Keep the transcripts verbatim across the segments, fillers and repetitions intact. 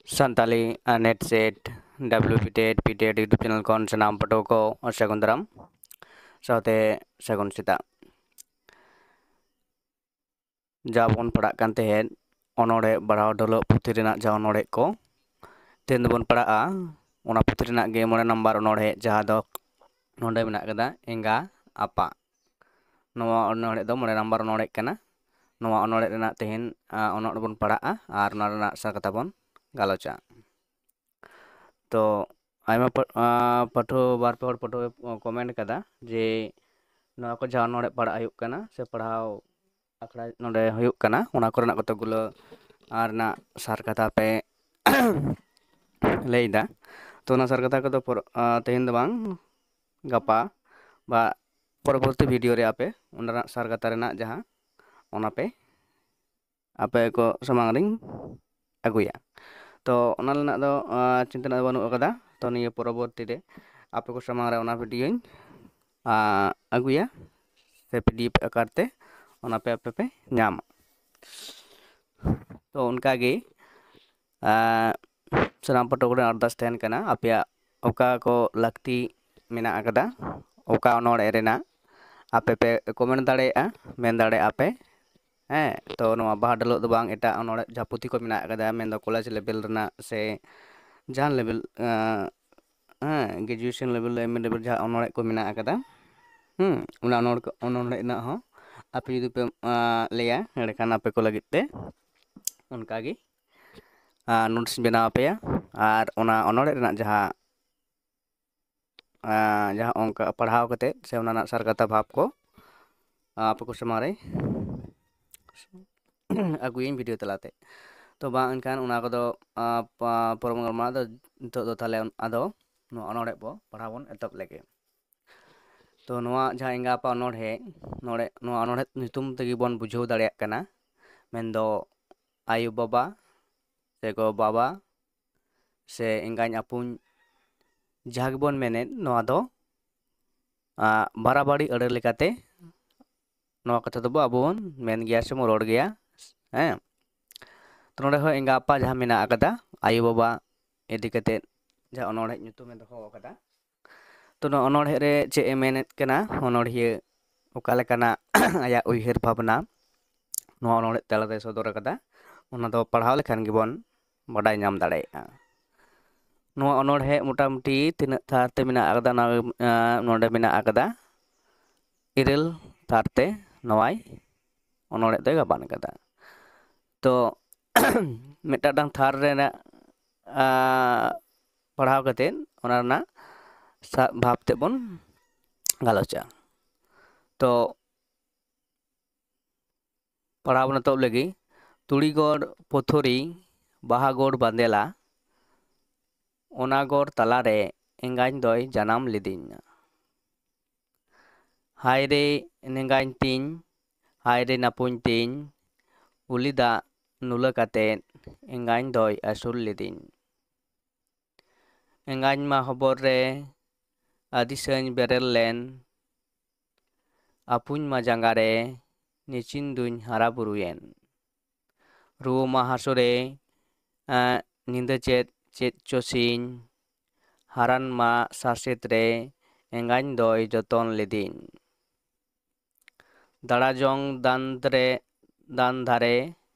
Santali net set, W P TET, P TET YouTube channel ᱠᱷᱚᱱ ᱥᱟᱱᱟᱢ ᱯᱟᱹᱴᱷᱩᱣᱟᱹ ᱠᱚ ᱥᱟᱹᱜᱩᱱ ᱫᱟᱨᱟᱢ ᱥᱟᱶᱛᱮ ᱥᱟᱹᱜᱩᱱ ᱥᱮᱛᱟᱜ᱾ ᱡᱟ ᱵᱚᱱ ᱯᱟᱲᱦᱟᱜ ᱠᱟᱱ ᱛᱟᱦᱮᱸᱫ, ᱚᱱᱚᱬᱦᱮ ᱵᱟᱲᱦᱟᱣ ᱰᱷᱚᱞᱚᱜ ᱯᱩᱛᱷᱤ ᱨᱮᱱᱟᱜ ᱡᱟᱦᱟᱸ ᱚᱱᱚᱬᱦᱮ ᱠᱚ ᱛᱮᱦᱮᱧ ᱫᱚᱵᱚᱱ ᱯᱟᱲᱦᱟᱜᱼᱟ, ᱚᱱᱟ ᱯᱩᱛᱷᱤ ᱨᱮᱱᱟᱜ ᱜᱮ ᱢᱚᱬᱮ ᱱᱟᱢᱵᱟᱨ ᱚᱱᱚᱬᱦᱮ, ᱡᱟᱦᱟᱸ ᱫᱚ ᱱᱚᱰᱮ ᱢᱮᱱᱟᱜ ᱠᱟᱫᱟ, ᱮᱸᱜᱟ ᱟᱯᱟ᱾ ᱱᱚᱣᱟ ᱚᱱᱚᱬᱦᱮ ᱫᱚ ᱢᱚᱬᱮ ᱱᱟᱢᱵᱟᱨ ᱚᱱᱚᱬᱦᱮ ᱠᱟᱱᱟ᱾ ᱱᱚᱣᱟ ᱚᱱᱚᱬᱦᱮ ᱨᱮᱱᱟᱜ ᱛᱮᱦᱮᱧ, ᱟ, ᱚᱱᱚᱬᱦᱮ ᱵᱚᱱ ᱯᱟᱲᱦᱟᱜᱼᱟ ᱟᱨ ᱚᱱᱟ ᱨᱮᱱᱟᱜ ᱥᱟᱨ ᱠᱟᱛᱷᱟ ᱵᱚᱱ ᱜᱟᱞᱚᱪᱟ᱾ ᱛᱚ ᱟᱭᱢᱟ ᱯᱟ-, ᱟ, ᱯᱟᱹᱴᱷᱩᱣᱟᱹ, ᱵᱟᱨ ᱯᱮ ᱦᱚᱲ ᱯᱟᱹᱴᱷᱩᱣᱟᱹ ᱠᱚ ᱠᱚᱢᱮᱱᱴ ᱠᱟᱫᱟ ᱡᱮ ᱱᱚᱣᱟ ᱠᱚ ᱡᱟᱦᱟᱸ ᱚᱱᱚᱬᱦᱮ ᱯᱟᱲᱦᱟᱜ ᱦᱩᱭᱩᱜ ᱠᱟᱱᱟ ᱥᱮ ᱯᱟᱲᱦᱟᱣ ᱟᱠᱷᱲᱟ ᱱᱚᱰᱮ ᱦᱩᱭᱩᱜ ᱠᱟᱱᱟ, ᱚᱱᱟ ᱠᱚᱨᱮᱱᱟᱜ ᱠᱚᱛᱚᱠ ᱜᱩᱞᱟᱹ ᱟᱨ ᱨᱮᱱᱟᱜ ᱥᱟᱨ ᱠᱟᱛᱷᱟ ᱯᱮ ᱞᱟᱹᱭᱫᱟ᱾ ᱛᱚ ᱚᱱᱟ ᱥᱟᱨ ᱠᱟᱛᱷᱟ ᱠᱚᱫᱚ ᱯᱚᱨ-, ᱟ, ᱛᱮᱦᱮᱧ ᱫᱚ ᱵᱟᱝ, ᱜᱟᱯᱟ ᱵᱟ ᱯᱚᱨᱚᱵᱚᱨᱛᱤ ᱵᱷᱤᱰᱤᱭᱳ ᱨᱮ ᱟᱯᱮ ᱚᱱᱟ ᱨᱮᱱᱟᱜ ᱥᱟᱨ ᱠᱟᱛᱷᱟ ᱨᱮᱱᱟᱜ ᱡᱟᱦᱟᱸ, ᱚᱱᱟ ᱯᱮ ᱟᱯᱮ ᱠᱚ ᱥᱟᱢᱟᱝ ᱨᱤᱧ ᱟᱹᱜᱩᱭᱟ᱾ ᱛᱚ ᱚᱱᱟ ᱨᱮᱱᱟᱜ ᱫᱚ, ᱟ, ᱪᱤᱱᱛᱟᱹ ᱨᱮᱱᱟᱜ ᱫᱚ ᱵᱟᱹᱱᱩᱜ ᱟᱠᱟᱫᱟ᱾ ᱛᱚ ᱱᱤᱭᱟᱹ ᱯᱚᱨᱚᱵᱚᱨᱛᱤ ᱨᱮ ᱟᱯᱮ ᱠᱚ ᱥᱟᱢᱟᱝ ᱨᱮ ᱚᱱᱟ ᱵᱷᱤᱰᱤᱭᱳᱧ, ᱟ, ᱟᱹᱜᱩᱭᱟ ᱥᱮ ᱯᱤ ᱰᱤ ᱮᱯᱷ ᱟᱠᱟᱨ ᱛᱮ ᱚᱱᱟ ᱯᱮ ᱟᱯᱮ ᱯᱮ ᱧᱟᱢᱟ᱾ ᱛᱚ ᱚᱱᱠᱟᱜᱮ, ᱟ, ᱥᱟᱱᱟᱢ ᱯᱟᱹᱴᱷᱩᱣᱟᱹ ᱠᱚᱴᱷᱮᱱ ᱟᱨᱫᱟᱥ ᱛᱟᱦᱮᱱ ᱠᱟᱱᱟ, ᱟᱯᱮᱭᱟᱜ ᱚᱠᱟ ᱠᱚ ᱞᱟᱹᱠᱛᱤ ᱢᱮᱱᱟᱜ ᱟᱠᱟᱫᱟ, ᱚᱠᱟ ᱚᱱᱚᱬᱦᱮ ᱨᱮᱱᱟᱜ, ᱟᱯᱮ ᱯᱮ ᱠᱚᱢᱮᱱᱴ ᱫᱟᱲᱮᱭᱟᱜᱼᱟ, ᱢᱮᱱ ᱫᱟᱲᱮᱭᱟᱜᱼᱟ ᱯᱮ᱾ ᱦᱮᱸ, ᱛᱚ ᱱᱚᱣᱟ ᱵᱟᱦᱟ ᱰᱷᱟᱹᱞᱚᱜ ᱫᱚ ᱵᱟᱝ, ᱮᱴᱟᱜ ᱚᱱᱚᱬᱦᱮ ᱡᱟᱦᱟᱸ ᱯᱩᱛᱷᱤ ᱠᱚ ᱢᱮᱱᱟᱜ ᱟᱠᱟᱫᱟ, ᱢᱮᱱᱫᱚ ᱠᱚᱞᱮᱡᱽ ᱞᱮᱵᱮᱞ ᱨᱮᱱᱟᱜ ᱥᱮ ᱡᱟᱦᱟᱱ ᱞᱮᱵᱮᱞ, ᱟᱸ, ᱦᱮᱸ, ᱜᱨᱮᱡᱩᱭᱮᱥᱚᱱ ᱞᱮᱵᱮᱞ ᱨᱮ, ᱮᱢ ᱮ ᱞᱮᱵᱮᱞ ᱡᱟᱦᱟᱸ ᱚᱱᱚᱬᱦᱮ ᱠᱚ ᱢᱮᱱᱟᱜ ᱟᱠᱟᱫᱟ, ᱦᱩᱸ, ᱚᱱᱟ ᱚᱱᱚᱬᱦᱮ ᱠᱚ, ᱚᱱᱚᱬᱦᱮ ᱨᱮᱱᱟᱜ ᱦᱚᱸ ᱟᱯᱮ ᱡᱩᱫᱤ ᱯᱮ, ᱟᱸ, ᱞᱟᱹᱭᱟ, ᱮᱸᱰᱮᱠᱷᱟᱱ ᱟᱯᱮ ᱠᱚ ᱞᱟᱹᱜᱤᱫ ᱛᱮ ᱚᱱᱠᱟᱜᱮ, ᱟᱸ, ᱱᱳᱴᱥ ᱤᱧ ᱵᱮᱱᱟᱣ ᱟᱯᱮᱭᱟ᱾ ᱟᱨ ᱚᱱᱟ ᱚᱱᱚᱬᱦᱮ ᱨᱮᱱᱟᱜ ᱡᱟᱦᱟᱸ, ᱟᱸ, ᱡᱟᱦᱟᱸ ᱚᱱᱠᱟ ᱯᱟᱲᱦᱟᱣ ᱠᱟᱛᱮᱫ ᱥᱮ ᱚᱱᱟ ᱨᱮᱱᱟᱜ ᱥᱟᱨ ᱠᱟᱛᱷᱟ ᱵᱷᱟᱵᱽ ᱠᱚ, ᱟᱸ, ᱟᱯᱮ ᱠᱚ ᱥᱟᱢᱟᱝ ᱨᱮ ᱟᱹᱜᱩᱭᱟᱹᱧ ᱵᱷᱤᱰᱤᱭᱳ ᱛᱟᱞᱟᱛᱮ᱾ ᱛᱚ ᱵᱟᱝ ᱮᱱᱠᱷᱟᱱ ᱚᱱᱟ ᱠᱚᱫᱚ, ᱟᱸ, ᱯᱟ-, ᱯᱚᱨᱚᱵᱚᱨᱛᱤ ᱜᱟᱞᱢᱟᱨᱟᱣ ᱫᱚ ᱱᱤᱛᱚᱜ ᱫᱚ ᱛᱟᱦᱚᱞᱮ ᱟᱫᱚ ᱱᱚᱣᱟ ᱚᱱᱚᱬᱦᱮ ᱵᱚ ᱯᱟᱲᱦᱟᱣ ᱵᱚᱱ ᱮᱛᱚᱦᱚᱵ ᱞᱮᱜᱮ᱾ ᱛᱚ ᱱᱚᱣᱟ ᱡᱟᱦᱟᱸ ᱮᱸᱜᱟ ᱟᱯᱟ ᱚᱱᱚᱬᱦᱮ, ᱱᱚᱰᱮ ᱱᱚᱣᱟ ᱚᱱᱚᱬᱦᱮ ᱧᱩᱛᱩᱢ ᱛᱮᱜᱮ ᱵᱚᱱ ᱵᱩᱡᱷᱟᱹᱣ ᱫᱟᱲᱮᱭᱟᱜ ᱠᱟᱱᱟ, ᱢᱮᱱᱫᱚ ᱟᱭᱳ ᱵᱟᱵᱟ ᱥᱮ ᱜᱚ ᱵᱟᱵᱟ ᱥᱮ ᱮᱸᱜᱟᱧ ᱟᱹᱯᱩᱧ ᱡᱟᱦᱟᱸ ᱜᱮᱵᱚᱱ ᱢᱮᱱᱮᱫ, ᱱᱚᱣᱟ ᱫᱚ, ᱟ, ᱵᱟᱨᱟᱵᱟᱨᱤ ᱟᱹᱲᱟᱹ ᱞᱮᱠᱟᱛᱮ ᱱᱚᱣᱟ ᱠᱟᱛᱷᱟ ᱫᱚᱵᱚ ᱟᱵᱚ ᱵᱚᱱ ᱢᱮᱱ ᱜᱮᱭᱟ ᱥᱮ ᱵᱚᱱ ᱨᱚᱲ ᱜᱮᱭᱟ᱾ ᱦᱮᱸ, ᱛᱚ ᱱᱚᱰᱮ ᱦᱚᱸ ᱮᱸᱜᱟ ᱟᱯᱟ ᱡᱟᱦᱟᱸ ᱢᱮᱱᱟᱜ ᱟᱠᱟᱫᱟ, ᱟᱭᱳᱼᱵᱟᱵᱟ ᱤᱫᱤ ᱠᱟᱛᱮᱫ ᱡᱟᱦᱟᱸ ᱚᱱᱚᱬᱦᱮ ᱧᱩᱛᱩᱢᱮ ᱫᱚᱦᱚ ᱟᱠᱟᱫᱟ᱾ ᱛᱚ ᱱᱚᱣᱟ ᱚᱱᱚᱬᱦᱮ ᱨᱮ ᱪᱮᱫ ᱮ ᱢᱮᱱᱮᱫ ᱠᱟᱱᱟ, ᱚᱱᱚᱬᱦᱤᱭᱟᱹ ᱚᱠᱟ ᱞᱮᱠᱟᱱᱟᱜ ᱟᱭᱟᱜ ᱩᱭᱦᱟᱹᱨ ᱵᱷᱟᱵᱽᱱᱟ ᱱᱚᱣᱟ ᱚᱱᱚᱬᱦᱮ ᱛᱟᱞᱟᱛᱮ ᱥᱚᱫᱚᱨ ᱟᱠᱟᱫᱟ, ᱚᱱᱟ ᱫᱚ ᱯᱟᱲᱦᱟᱣ ᱞᱮᱠᱷᱟᱱ ᱜᱮᱵᱚᱱ ᱵᱟᱰᱟᱭ ᱧᱟᱢ ᱫᱟᱲᱮᱭᱟᱜᱼᱟ᱾ ᱱᱚᱣᱟ ᱚᱱᱚᱬᱦᱮ ᱢᱚᱴᱟᱢᱩᱴᱤ ᱛᱤᱱᱟᱹᱜ ᱛᱷᱟᱨ ᱛᱮ ᱢᱮᱱᱟᱜ ᱟᱠᱟᱫᱟ, ᱚᱱᱟ, ᱟᱸ, ᱱᱚᱰᱮ ᱢᱮᱱᱟᱜ ᱟᱠᱟᱫᱟ ᱤᱨᱟᱹᱞ ᱛᱷᱟᱨ ᱛᱮ ᱱᱚᱣᱟᱭ ᱚᱱᱚᱬᱦᱮ ᱫᱚᱭ ᱜᱟᱵᱟᱱ ᱟᱠᱟᱫᱟ᱾ ᱛᱚ ᱢᱤᱫᱴᱟᱝ ᱛᱷᱟᱨ ᱨᱮᱱᱟᱜ, ᱟᱸ, ᱯᱟᱲᱦᱟᱣ ᱠᱟᱛᱮᱫ ᱚᱱᱟ ᱨᱮᱱᱟᱜ ᱥᱟ-, ᱵᱷᱟᱵᱽ ᱛᱮᱫ ᱵᱚᱱ ᱜᱟᱞᱚᱪᱟ᱾ ᱛᱚ ᱯᱟᱲᱦᱟᱣ ᱵᱚᱱ ᱮᱛᱚᱦᱚᱵ ᱞᱮᱜᱮ᱾ ᱛᱩᱲᱤᱜᱚᱲ ᱯᱩᱛᱷᱩᱨᱤ ᱵᱟᱦᱟᱜᱚᱲ ᱵᱟᱸᱫᱮᱞᱟ, ᱚᱱᱟᱜᱚᱲ ᱛᱟᱞᱟᱨᱮ ᱮᱸᱜᱟᱧ ᱫᱚᱭ ᱡᱟᱱᱟᱢ ᱞᱤᱫᱤᱧᱟ᱾ ᱦᱟᱭ ᱨᱮ ᱱᱮᱸᱜᱟᱧ ᱛᱤᱧ, ᱦᱟᱭ ᱨᱮ ᱱᱟᱯᱩᱧ ᱛᱤᱧ, ᱩᱞᱤ ᱫᱟᱜ ᱱᱩᱞᱟᱹ ᱠᱟᱛᱮᱫ ᱮᱸᱜᱟᱧ ᱫᱚᱭ ᱟᱹᱥᱩᱞ ᱞᱤᱫᱤᱧ᱾ ᱮᱸᱜᱟᱧ ᱢᱟ ᱦᱚᱵᱚᱨ ᱨᱮ ᱟᱹᱫᱤᱥᱟᱹᱧ ᱵᱮᱨᱮᱞ ᱞᱮᱱ, ᱟᱹᱯᱩᱧ ᱢᱟ ᱡᱟᱸᱜᱟ ᱨᱮ ᱱᱤᱪᱤᱱ ᱫᱩᱧ ᱦᱟᱨᱟ ᱵᱩᱨᱩᱭᱮᱱ᱾ ᱨᱩᱣᱟᱹ ᱢᱟ ᱦᱟᱹᱥᱩ ᱨᱮ, ᱮᱸ, ᱧᱤᱫᱟᱹ ᱪᱮᱫ ᱪᱮᱫ ᱪᱚ ᱥᱤᱧ, ᱦᱟᱨᱟᱱ ᱢᱟ ᱥᱟᱥᱮᱛ ᱨᱮ ᱮᱸᱜᱟᱧ ᱫᱚᱭ ᱡᱚᱛᱚᱱ ᱞᱤᱫᱤᱧ᱾ ᱫᱟᱬᱟ ᱡᱚᱝ ᱫᱟᱱ ᱨᱮ, ᱫᱟᱱ ᱫᱷᱟᱨᱮ,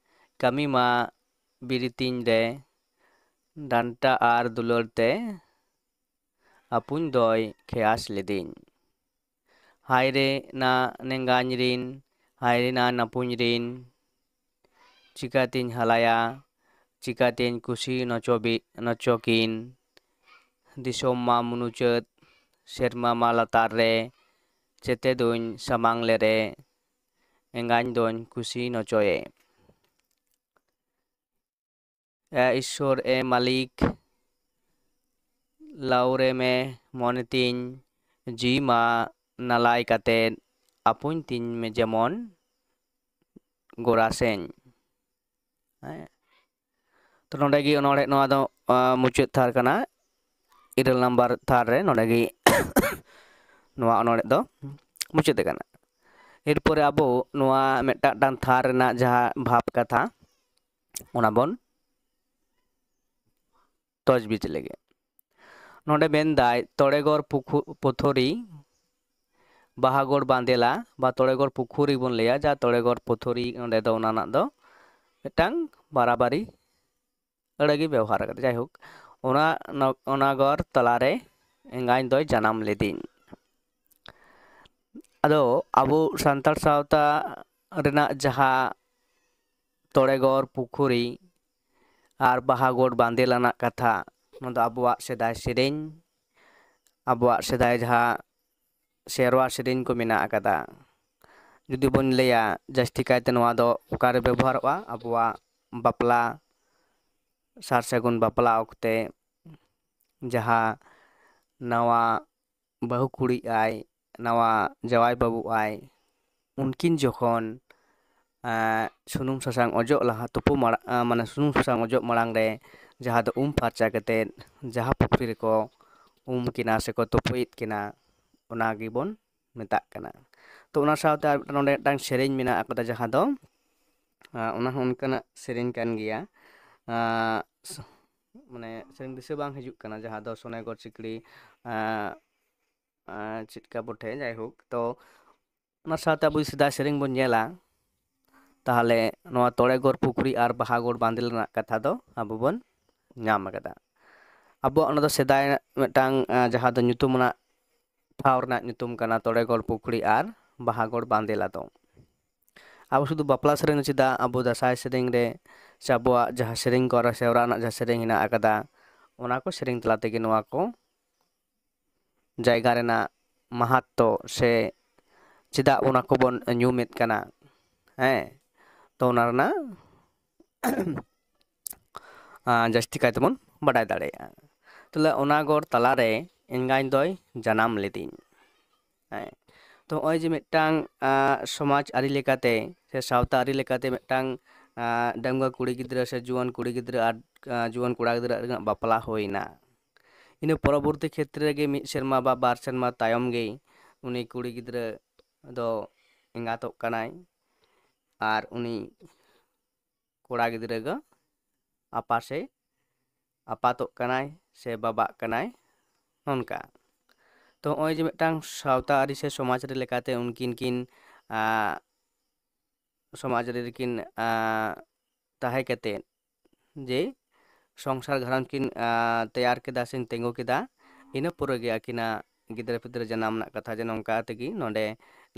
ᱠᱟᱹᱢᱤ ᱢᱟ ᱵᱤᱨᱤᱛᱤᱧ ᱨᱮ, ᱰᱟᱱᱴᱟ ᱟᱨ ᱫᱩᱞᱟᱹᱲ ᱛᱮ ᱟᱹᱯᱩᱧ ᱫᱚᱭ ᱠᱷᱮᱭᱟᱥ ᱞᱤᱫᱤᱧ᱾ ᱦᱟᱭ ᱨᱮ ᱱᱟ ᱱᱮᱸᱜᱟᱧ ᱨᱤᱱ, ᱦᱟᱭ ᱨᱮ ᱱᱟ ᱱᱟᱯᱩᱧ ᱨᱤᱱ, ᱪᱤᱠᱟᱹᱛᱤᱧ ᱦᱟᱞᱟᱭᱟ, ᱪᱤᱠᱟᱹᱛᱤᱧ ᱠᱩᱥᱤ ᱱᱚᱪᱚ ᱵᱤ-, ᱱᱚᱪᱚ ᱠᱤᱱ᱾ ᱫᱤᱥᱚᱢ ᱢᱟ ᱢᱩᱱᱩᱪᱟᱹᱫ, ᱥᱮᱨᱢᱟ ᱢᱟ ᱞᱟᱛᱟᱨ ᱨᱮ, ᱪᱮᱛᱮ ᱫᱩᱧ ᱥᱟᱢᱟᱝ ᱞᱮᱨᱮ, ᱮᱸᱜᱟᱧ ᱫᱚᱧ ᱠᱩᱥᱤ ᱱᱚᱪᱚᱭᱮ᱾ ᱮ ᱤᱥᱥᱚᱨ ᱮ ᱢᱟᱹᱞᱤᱠ, ᱞᱟᱣᱨᱮ ᱢᱮ ᱢᱚᱱᱮ ᱛᱤᱧ, ᱡᱤᱣᱤ ᱢᱟ ᱱᱟᱞᱟᱭ ᱠᱟᱛᱮᱫ, ᱟᱹᱯᱩᱧ ᱛᱤᱧ ᱢᱮ ᱡᱮᱢᱚᱱ ᱜᱚᱨᱟᱥᱮᱧ᱾ ᱦᱮᱸ᱾ ᱛᱚ ᱱᱚᱰᱮ ᱜᱮ ᱚᱱᱚᱬᱦᱮ ᱱᱚᱣᱟ ᱫᱚ, ᱟ, ᱢᱩᱪᱟᱹᱫ ᱛᱷᱟᱨ ᱠᱟᱱᱟ᱾ ᱤᱨᱟᱹᱞ ᱱᱟᱢᱵᱟᱨ ᱛᱷᱟᱨ ᱨᱮ ᱱᱚᱰᱮ ᱜᱮ ᱱᱚᱣᱟ ᱚᱱᱚᱬᱦᱮ ᱫᱚ ᱢᱩᱪᱟᱹᱫ ᱟᱠᱟᱱᱟ᱾ ᱮᱨᱯᱚᱨᱮ ᱟᱵᱚ ᱱᱚᱣᱟ ᱢᱤᱫᱴᱟᱝ ᱢᱤᱫᱴᱟᱝ ᱛᱷᱟᱨ ᱨᱮᱱᱟᱜ ᱡᱟᱦᱟᱸ ᱵᱷᱟᱵᱽ ᱠᱟᱛᱷᱟ, ᱚᱱᱟ ᱵᱚᱱ ᱛᱚᱡᱽᱵᱤᱡᱽ ᱞᱮᱜᱮ᱾ ᱱᱚᱰᱮ ᱢᱮᱱᱫᱟᱭ ᱛᱚᱲᱮᱜᱚᱨ ᱯᱩᱠᱷᱩ-, ᱯᱩᱛᱷᱩᱨᱤ ᱵᱟᱦᱟᱜᱚᱲ ᱵᱟᱸᱫᱮᱞᱟ ᱵᱟ ᱛᱚᱲᱮᱜᱚᱲ ᱯᱩᱠᱷᱩᱨᱤ ᱵᱚᱱ ᱞᱟᱹᱭᱟ, ᱡᱟ ᱛᱚᱲᱮᱜᱚᱲ ᱯᱩᱛᱷᱩᱨᱤ ᱚᱸᱰᱮ ᱫᱚ ᱚᱱᱟ ᱨᱮᱱᱟᱜ ᱫᱚ ᱢᱤᱫᱴᱟᱝ ᱵᱟᱨᱟᱵᱟᱨᱤ ᱟᱹᱲᱟᱹ ᱜᱮ ᱵᱮᱣᱦᱟᱨ ᱟᱠᱟᱫᱟ᱾ ᱡᱟᱭᱦᱳᱠ, ᱚᱱᱟ ᱱᱚ-, ᱚᱱᱟ ᱜᱚᱨ ᱛᱟᱞᱟᱨᱮ ᱮᱸᱜᱟᱧ ᱫᱚᱭ ᱡᱟᱱᱟᱢ ᱞᱮᱫᱤᱧ᱾ ᱟᱫᱚ ᱟᱵᱚ ᱥᱟᱱᱛᱟᱲ ᱥᱟᱶᱛᱟ ᱨᱮᱱᱟᱜ ᱡᱟᱦᱟᱸ ᱛᱚᱲᱮᱜᱚᱨ ᱯᱩᱠᱷᱩᱨᱤ ᱟᱨ ᱵᱟᱦᱟᱜᱚᱲ ᱵᱟᱸᱫᱮᱞ ᱟᱱᱟᱜ ᱠᱟᱛᱷᱟ, ᱱᱚᱣᱟ ᱫᱚ ᱟᱵᱚᱣᱟᱜ ᱥᱮᱫᱟᱭ ᱥᱮᱨᱮᱧ, ᱟᱵᱚᱣᱟᱜ ᱥᱮᱫᱟᱭ ᱡᱟᱦᱟᱸ ᱥᱮᱨᱣᱟ ᱥᱮᱨᱮᱧ ᱠᱚ ᱢᱮᱱᱟᱜ ᱟᱠᱟᱫᱟ᱾ ᱡᱩᱫᱤ ᱵᱚᱱ ᱞᱟᱹᱭᱟ, ᱡᱟᱹᱥᱛᱤ ᱠᱟᱭᱛᱮ ᱱᱚᱣᱟ ᱫᱚ ᱚᱠᱟᱨᱮ ᱵᱮᱵᱚᱦᱟᱨᱚᱜᱼᱟ? ᱟᱵᱚᱣᱟᱜ ᱵᱟᱯᱞᱟ, ᱥᱟᱨ ᱥᱟᱹᱜᱩᱱ ᱵᱟᱯᱞᱟ ᱚᱠᱛᱮ ᱡᱟᱦᱟᱸ ᱱᱟᱣᱟ ᱵᱟᱹᱦᱩ ᱠᱩᱲᱤ ᱟᱭ, ᱱᱟᱣᱟ ᱡᱟᱶᱟᱭ ᱵᱟᱹᱵᱩ ᱟᱭ, ᱩᱱᱠᱤᱱ ᱡᱚᱠᱷᱚᱱ, ᱮᱸ, ᱥᱩᱱᱩᱢ ᱥᱟᱥᱟᱝ ᱚᱡᱚᱜ ᱞᱟᱦᱟ, ᱛᱩᱯᱩ ᱢᱟᱲᱟ-, ᱮᱸ, ᱢᱟᱱᱮ ᱥᱩᱱᱩᱢ ᱥᱟᱥᱟᱝ ᱚᱡᱚᱜ ᱢᱟᱲᱟᱝ ᱨᱮ ᱡᱟᱦᱟᱸ ᱫᱚ ᱩᱢ ᱯᱷᱟᱨᱪᱟ ᱠᱟᱛᱮᱫ ᱡᱟᱦᱟᱸ ᱯᱩᱠᱷᱨᱤ ᱨᱮᱠᱚ ᱩᱢ ᱠᱤᱱᱟ ᱥᱮᱠᱚ ᱛᱩᱯᱩᱭᱮᱫ ᱠᱤᱱᱟ, ᱚᱱᱟ ᱜᱮᱵᱚᱱ ᱢᱮᱛᱟᱜ ᱠᱟᱱᱟ᱾ ᱛᱚ, ᱚᱱᱟ ᱥᱟᱶᱛᱮ ᱟᱨ ᱢᱤᱫᱴᱟᱝ ᱱᱚᱰᱮ ᱢᱤᱫᱴᱟᱝ ᱥᱮᱨᱮᱧ ᱢᱮᱱᱟᱜ ᱟᱠᱟᱫᱟ, ᱡᱟᱦᱟᱸ ᱫᱚ, ᱟᱸ, ᱚᱱᱟ ᱦᱚᱸ ᱚᱱᱠᱟᱱᱟᱜ ᱥᱮᱨᱮᱧ ᱠᱟᱱ ᱜᱮᱭᱟ᱾ ᱟᱸ, ᱥ-, ᱢᱟᱱᱮ ᱥᱮᱨᱮᱧ ᱫᱤᱥᱟᱹ ᱵᱟᱝ ᱦᱤᱡᱩᱜ ᱠᱟᱱᱟ, ᱡᱟᱦᱟᱸ ᱫᱚ ᱥᱚᱱᱮᱜᱚᱲ ᱥᱤᱠᱲᱤ, ᱟᱸ, ᱟᱸ, ᱪᱮᱫᱠᱟ ᱵᱚᱴᱷᱮ, ᱡᱟᱭᱦᱳᱠ᱾ ᱛᱚ, ᱚᱱᱟ ᱥᱟᱶᱛᱮ ᱟᱵᱚ ᱥᱮᱫᱟᱭ ᱥᱮᱨᱮᱧ ᱵᱚᱱ ᱧᱮᱞᱟ, ᱛᱟᱦᱚᱞᱮ ᱱᱚᱣᱟ ᱛᱚᱲᱮᱜᱚᱲ ᱯᱩᱠᱷᱨᱤ ᱟᱨ ᱵᱟᱦᱟᱜᱚᱲ ᱵᱟᱸᱫᱮᱞ ᱨᱮᱱᱟᱜ ᱠᱟᱛᱷᱟ ᱫᱚ ᱟᱵᱚ ᱵᱚᱱ ᱧᱟᱢ ᱟᱠᱟᱫᱟ᱾ ᱟᱵᱚᱣᱟᱜ ᱚᱱᱟ ᱫᱚ ᱥᱮᱫᱟᱭ ᱢᱤᱫᱴᱟᱝ, ᱟᱸ, ᱡᱟᱦᱟᱸ ᱫᱚ ᱧᱩᱛᱩᱢ ᱟᱱᱟᱜ ᱴᱷᱟᱶ ᱨᱮᱱᱟᱜ ᱧᱩᱛᱩᱢ ᱠᱟᱱᱟ ᱛᱚᱲᱮᱜᱚᱲ ᱯᱩᱠᱷᱨᱤ ᱟᱨ ᱵᱟᱦᱟᱜᱚᱲ ᱵᱟᱸᱫᱮᱞᱟ ᱫᱚ᱾ ᱟᱵᱚ ᱥᱩᱫᱷᱩ ᱵᱟᱯᱞᱟ ᱥᱮᱨᱮᱧ ᱫᱚ ᱪᱮᱫᱟᱜ, ᱟᱵᱚ ᱫᱟᱸᱥᱟᱭ ᱥᱮᱨᱮᱧ ᱨᱮ ᱥᱮ ᱟᱵᱚᱣᱟᱜ ᱡᱟᱦᱟᱸ ᱥᱮᱨᱮᱧ ᱠᱚ ᱟᱨ ᱥᱮᱨᱣᱟ ᱨᱮᱱᱟᱜ ᱡᱟᱦᱟᱸ ᱥᱮᱨᱮᱧ ᱦᱮᱱᱟᱜ ᱟᱠᱟᱫᱟ, ᱚᱱᱟ ᱠᱚ ᱥᱮᱨᱮᱧ ᱛᱟᱞᱟ ᱛᱮᱜᱮ ᱱᱚᱣᱟ ᱠᱚ ᱡᱟᱭᱜᱟ ᱨᱮᱱᱟᱜ ᱢᱟᱦᱟᱛᱛᱚ ᱥᱮ ᱪᱮᱫᱟᱜ ᱚᱱᱟ ᱠᱚᱵᱚᱱ ᱧᱩᱢᱮᱫ ᱠᱟᱱᱟ, ᱦᱮᱸ, ᱛᱚ ᱚᱱᱟ ᱨᱮᱱᱟᱜ ᱟᱸ, ᱡᱟᱹᱥᱛᱤ ᱠᱟᱭ ᱛᱮᱵᱚᱱ ᱵᱟᱰᱟᱭ ᱫᱟᱲᱮᱭᱟᱜᱼᱟ᱾ ᱛᱟᱦᱞᱮ ᱚᱱᱟ ᱜᱚᱲ ᱛᱟᱞᱟᱨᱮ ᱮᱸᱜᱟᱧ ᱫᱚᱭ ᱡᱟᱱᱟᱢ ᱞᱮᱫᱤᱧ᱾ ᱦᱮᱸ, ᱛᱚ ᱱᱚᱜᱼᱚᱭ ᱡᱮ ᱢᱤᱫᱴᱟᱝ, ᱟᱸ, ᱥᱚᱢᱟᱡᱽ ᱟᱹᱨᱤ ᱞᱮᱠᱟᱛᱮ ᱥᱮ ᱥᱟᱶᱛᱟ ᱟᱹᱨᱤ ᱞᱮᱠᱟᱛᱮ ᱢᱤᱫᱴᱟᱝ, ᱟᱸ, ᱰᱟᱺᱜᱩᱣᱟᱹ ᱠᱩᱲᱤ ᱜᱤᱫᱽᱨᱟᱹ ᱥᱮ ᱡᱩᱣᱟᱹᱱ ᱠᱩᱲᱤ ᱜᱤᱫᱽᱨᱟᱹ ᱟᱨ, ᱟᱸ, ᱡᱩᱣᱟᱹᱱ ᱠᱚᱲᱟ ᱜᱤᱫᱽᱨᱟᱹ ᱨᱮᱱᱟᱜ ᱵᱟᱯᱞᱟ ᱦᱩᱭᱱᱟ, ᱤᱱᱟᱹ ᱯᱚᱨᱚᱵᱚᱨᱛᱤ ᱠᱷᱮᱛᱨᱮ ᱨᱮᱜᱮ ᱢᱤᱫ ᱥᱮᱨᱢᱟ ᱵᱟ ᱵᱟᱨ ᱥᱮᱨᱢᱟ ᱛᱟᱭᱚᱢ ᱜᱮ ᱩᱱᱤ ᱠᱩᱲᱤ ᱜᱤᱫᱽᱨᱟᱹ ᱫᱚ ᱮᱸᱜᱟᱛᱚᱜ ᱠᱟᱱᱟᱭ᱾ ᱟᱨ ᱩᱱᱤ ᱠᱚᱲᱟ ᱜᱤᱫᱽᱨᱟᱹ ᱜᱮ ᱟᱯᱟᱥᱮ ᱟᱯᱟᱛᱚᱜ ᱠᱟᱱᱟᱭ ᱥᱮ ᱵᱟᱵᱟᱜ ᱠᱟᱱᱟᱭ, ᱱᱚᱝᱠᱟ᱾ ᱛᱚ ᱱᱚᱜᱼᱚᱭ ᱡᱮ ᱢᱤᱫᱴᱟᱝ ᱥᱟᱶᱛᱟ ᱟᱹᱨᱤ ᱥᱮ ᱥᱚᱢᱟᱡᱽ ᱟᱹᱨᱤ ᱞᱮᱠᱟᱛᱮ ᱩᱱᱠᱤᱱ ᱠᱤᱱ ᱟᱸ, ᱥᱚᱢᱟᱡᱽ ᱟᱹᱨᱤ ᱨᱮᱠᱤᱱ ᱟᱸ, ᱛᱟᱦᱮᱸ ᱠᱟᱛᱮᱫ ᱡᱮ ᱥᱚᱝᱥᱟᱨ ᱜᱷᱟᱨᱚᱸᱡᱽ ᱠᱤᱱ ᱟᱸ, ᱛᱮᱭᱟᱨ ᱠᱮᱫᱟ ᱥᱮ ᱛᱤᱸᱜᱩ ᱠᱮᱫᱟ, ᱤᱱᱟᱹ ᱯᱚᱨᱮ ᱜᱮ ᱟᱹᱠᱤᱱᱟᱜ ᱜᱤᱫᱽᱨᱟᱹ ᱯᱤᱫᱽᱨᱟᱹ ᱡᱟᱱᱟᱢ ᱨᱮᱱᱟᱜ ᱠᱟᱛᱷᱟ ᱡᱮ ᱱᱚᱝᱠᱟ ᱛᱮᱜᱮ ᱱᱚᱰᱮ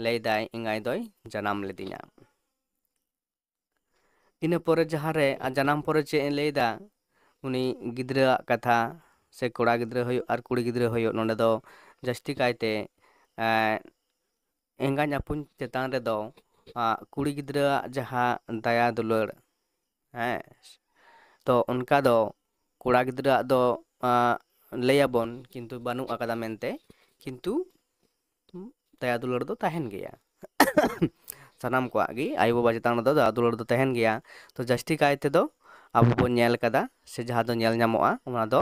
ᱞᱟᱹᱭᱫᱟᱭ, ᱮᱸᱜᱟᱭ ᱫᱚᱭ ᱡᱟᱱᱟᱢ ᱞᱮᱫᱤᱧᱟ᱾ ᱤᱱᱟᱹ ᱯᱚᱨᱮ ᱡᱟᱦᱟᱸ ᱨᱮ ᱟᱨ ᱡᱟᱱᱟᱢ ᱯᱚᱨᱮ ᱪᱮᱫ ᱮ ᱞᱟᱹᱭᱫᱟ, ᱩᱱᱤ ᱜᱤᱫᱽᱨᱟᱹᱣᱟᱜ ᱠᱟᱛᱷᱟ ᱥᱮ ᱠᱚᱲᱟ ᱜᱤᱫᱽᱨᱟᱹ ᱦᱩᱭᱩᱜ ᱟᱨ ᱠᱩᱲᱤ ᱜᱤᱫᱽᱨᱟᱹ ᱦᱩᱭᱩᱜ, ᱱᱚᱰᱮ ᱫᱚ ᱡᱟᱹᱥᱛᱤ ᱠᱟᱭᱛᱮ ᱮᱸ, ᱮᱸᱜᱟᱧ ᱟᱹᱯᱩᱧ ᱪᱮᱛᱟᱱ ᱨᱮᱫᱚ ᱟᱸ, ᱠᱩᱲᱤ ᱜᱤᱫᱽᱨᱟᱹᱣᱟᱜ ᱡᱟᱦᱟᱸ ᱫᱟᱭᱟ ᱫᱩᱞᱟᱹᱲ, ᱦᱮᱸ, ᱛᱚ ᱚᱱᱠᱟ ᱫᱚ ᱠᱚᱲᱟ ᱜᱤᱫᱽᱨᱟᱹᱣᱟᱜ ᱫᱚ ᱟᱸ, ᱞᱟᱹᱭᱟᱵᱚᱱ ᱠᱤᱱᱛᱩ ᱵᱟᱹᱱᱩᱜ ᱟᱠᱟᱫᱟ ᱢᱮᱱᱛᱮ, ᱠᱤᱱᱛᱩ ᱫᱟᱭᱟ ᱫᱩᱞᱟᱹᱲ ᱫᱚ ᱛᱟᱦᱮᱱ ᱜᱮᱭᱟ᱾ ᱥᱟᱱᱟᱢ ᱠᱚᱣᱟᱜ ᱜᱮ ᱟᱭᱳᱼᱵᱟᱵᱟ ᱪᱮᱛᱟᱱ ᱨᱮᱫᱚ ᱫᱟᱭᱟ ᱫᱩᱞᱟᱹᱲ ᱫᱚ ᱛᱟᱦᱮᱱ ᱜᱮᱭᱟ᱾ ᱛᱚ ᱡᱟᱹᱥᱛᱤ ᱠᱟᱭ ᱛᱮᱫᱚ ᱟᱵᱚ ᱵᱚᱱ ᱧᱮᱞ ᱠᱟᱫᱟ ᱥᱮ ᱡᱟᱦᱟᱸ ᱫᱚ ᱧᱮᱞ ᱧᱟᱢᱚᱜᱼᱟ, ᱚᱱᱟ ᱫᱚ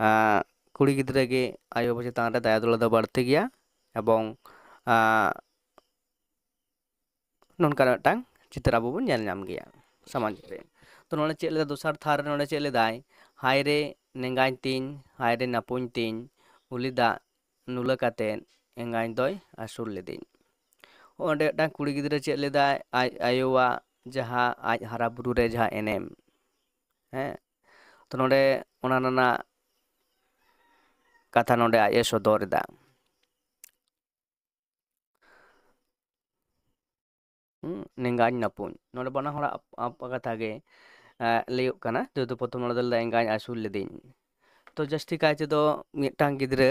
ᱟᱸ, ᱠᱩᱲᱤ ᱜᱤᱫᱽᱨᱟᱹ ᱜᱮ ᱟᱭᱳᱼᱵᱟᱵᱟ ᱪᱮᱛᱟᱱ ᱨᱮ ᱫᱟᱭᱟ ᱫᱩᱞᱟᱹᱲ ᱫᱚ ᱵᱟᱹᱲᱛᱤ ᱜᱮᱭᱟ᱾ ᱮᱵᱚᱝ ᱟᱸ, ᱱᱚᱝᱠᱟᱱ ᱢᱤᱫᱴᱟᱝ ᱪᱤᱛᱟᱹᱨ ᱟᱵᱚ ᱵᱚᱱ ᱧᱮᱞ ᱧᱟᱢ ᱜᱮᱭᱟ ᱥᱚᱢᱟᱡᱽ ᱨᱮ᱾ ᱛᱚ ᱱᱚᱰᱮ ᱪᱮᱫ ᱞᱮᱫᱟ, ᱫᱚᱥᱟᱨ ᱛᱷᱟᱨ ᱨᱮ ᱱᱚᱰᱮ ᱪᱮᱫ ᱞᱮᱫᱟᱭ, ᱦᱟᱭ ᱨᱮ ᱱᱮᱸᱜᱟᱧ ᱛᱤᱧ, ᱦᱟᱭ ᱨᱮ ᱱᱟᱯᱩᱧ ᱛᱤᱧ, ᱩᱞᱤ ᱫᱟᱜ ᱱᱩᱞᱟᱹ ᱠᱟᱛᱮᱫ ᱮᱸᱜᱟᱧ ᱫᱚᱭ ᱟᱹᱥᱩᱞ ᱞᱤᱫᱤᱧ᱾ ᱚᱸᱰᱮ ᱢᱤᱫᱴᱟᱝ ᱠᱩᱲᱤ ᱜᱤᱫᱽᱨᱟᱹ ᱪᱮᱫ ᱞᱮᱫᱟᱭ, ᱟᱡ ᱟᱭᱳᱣᱟᱜ ᱡᱟᱦᱟᱸ ᱟᱡ ᱦᱟᱨᱟ ᱵᱩᱨᱩ ᱨᱮ ᱡᱟᱦᱟᱸ ᱮᱱᱮᱢ, ᱦᱮᱸ, ᱛᱚ ᱱᱚᱰᱮ ᱚᱱᱟ ᱨᱮᱱᱟᱜ ᱠᱟᱛᱷᱟ ᱱᱚᱰᱮ ᱟᱡ ᱮ ᱥᱚᱫᱚᱨ ᱮᱫᱟ᱾ ᱦᱩᱸ, ᱱᱮᱸᱜᱟᱧ ᱱᱟᱯᱩᱧ, ᱱᱚᱰᱮ ᱵᱟᱱᱟ ᱦᱚᱲᱟᱜ ᱟᱯ-, ᱟᱯ-, ᱠᱟᱛᱷᱟ ᱜᱮ ᱮᱸ, ᱞᱟᱹᱭᱚᱜ ᱠᱟᱱᱟ᱾ ᱡᱮᱦᱮᱛᱩ ᱯᱨᱚᱛᱷᱚᱢ ᱱᱚᱰᱮ ᱫᱚ ᱞᱟᱹᱭᱫᱟ ᱮᱸᱜᱟᱧ ᱟᱹᱥᱩᱞ ᱞᱤᱫᱤᱧ᱾ ᱛᱚ ᱡᱟᱹᱥᱛᱤ ᱠᱟᱭ ᱛᱮᱫᱚ ᱢᱤᱫᱴᱟᱝ ᱜᱤᱫᱽᱨᱟᱹ,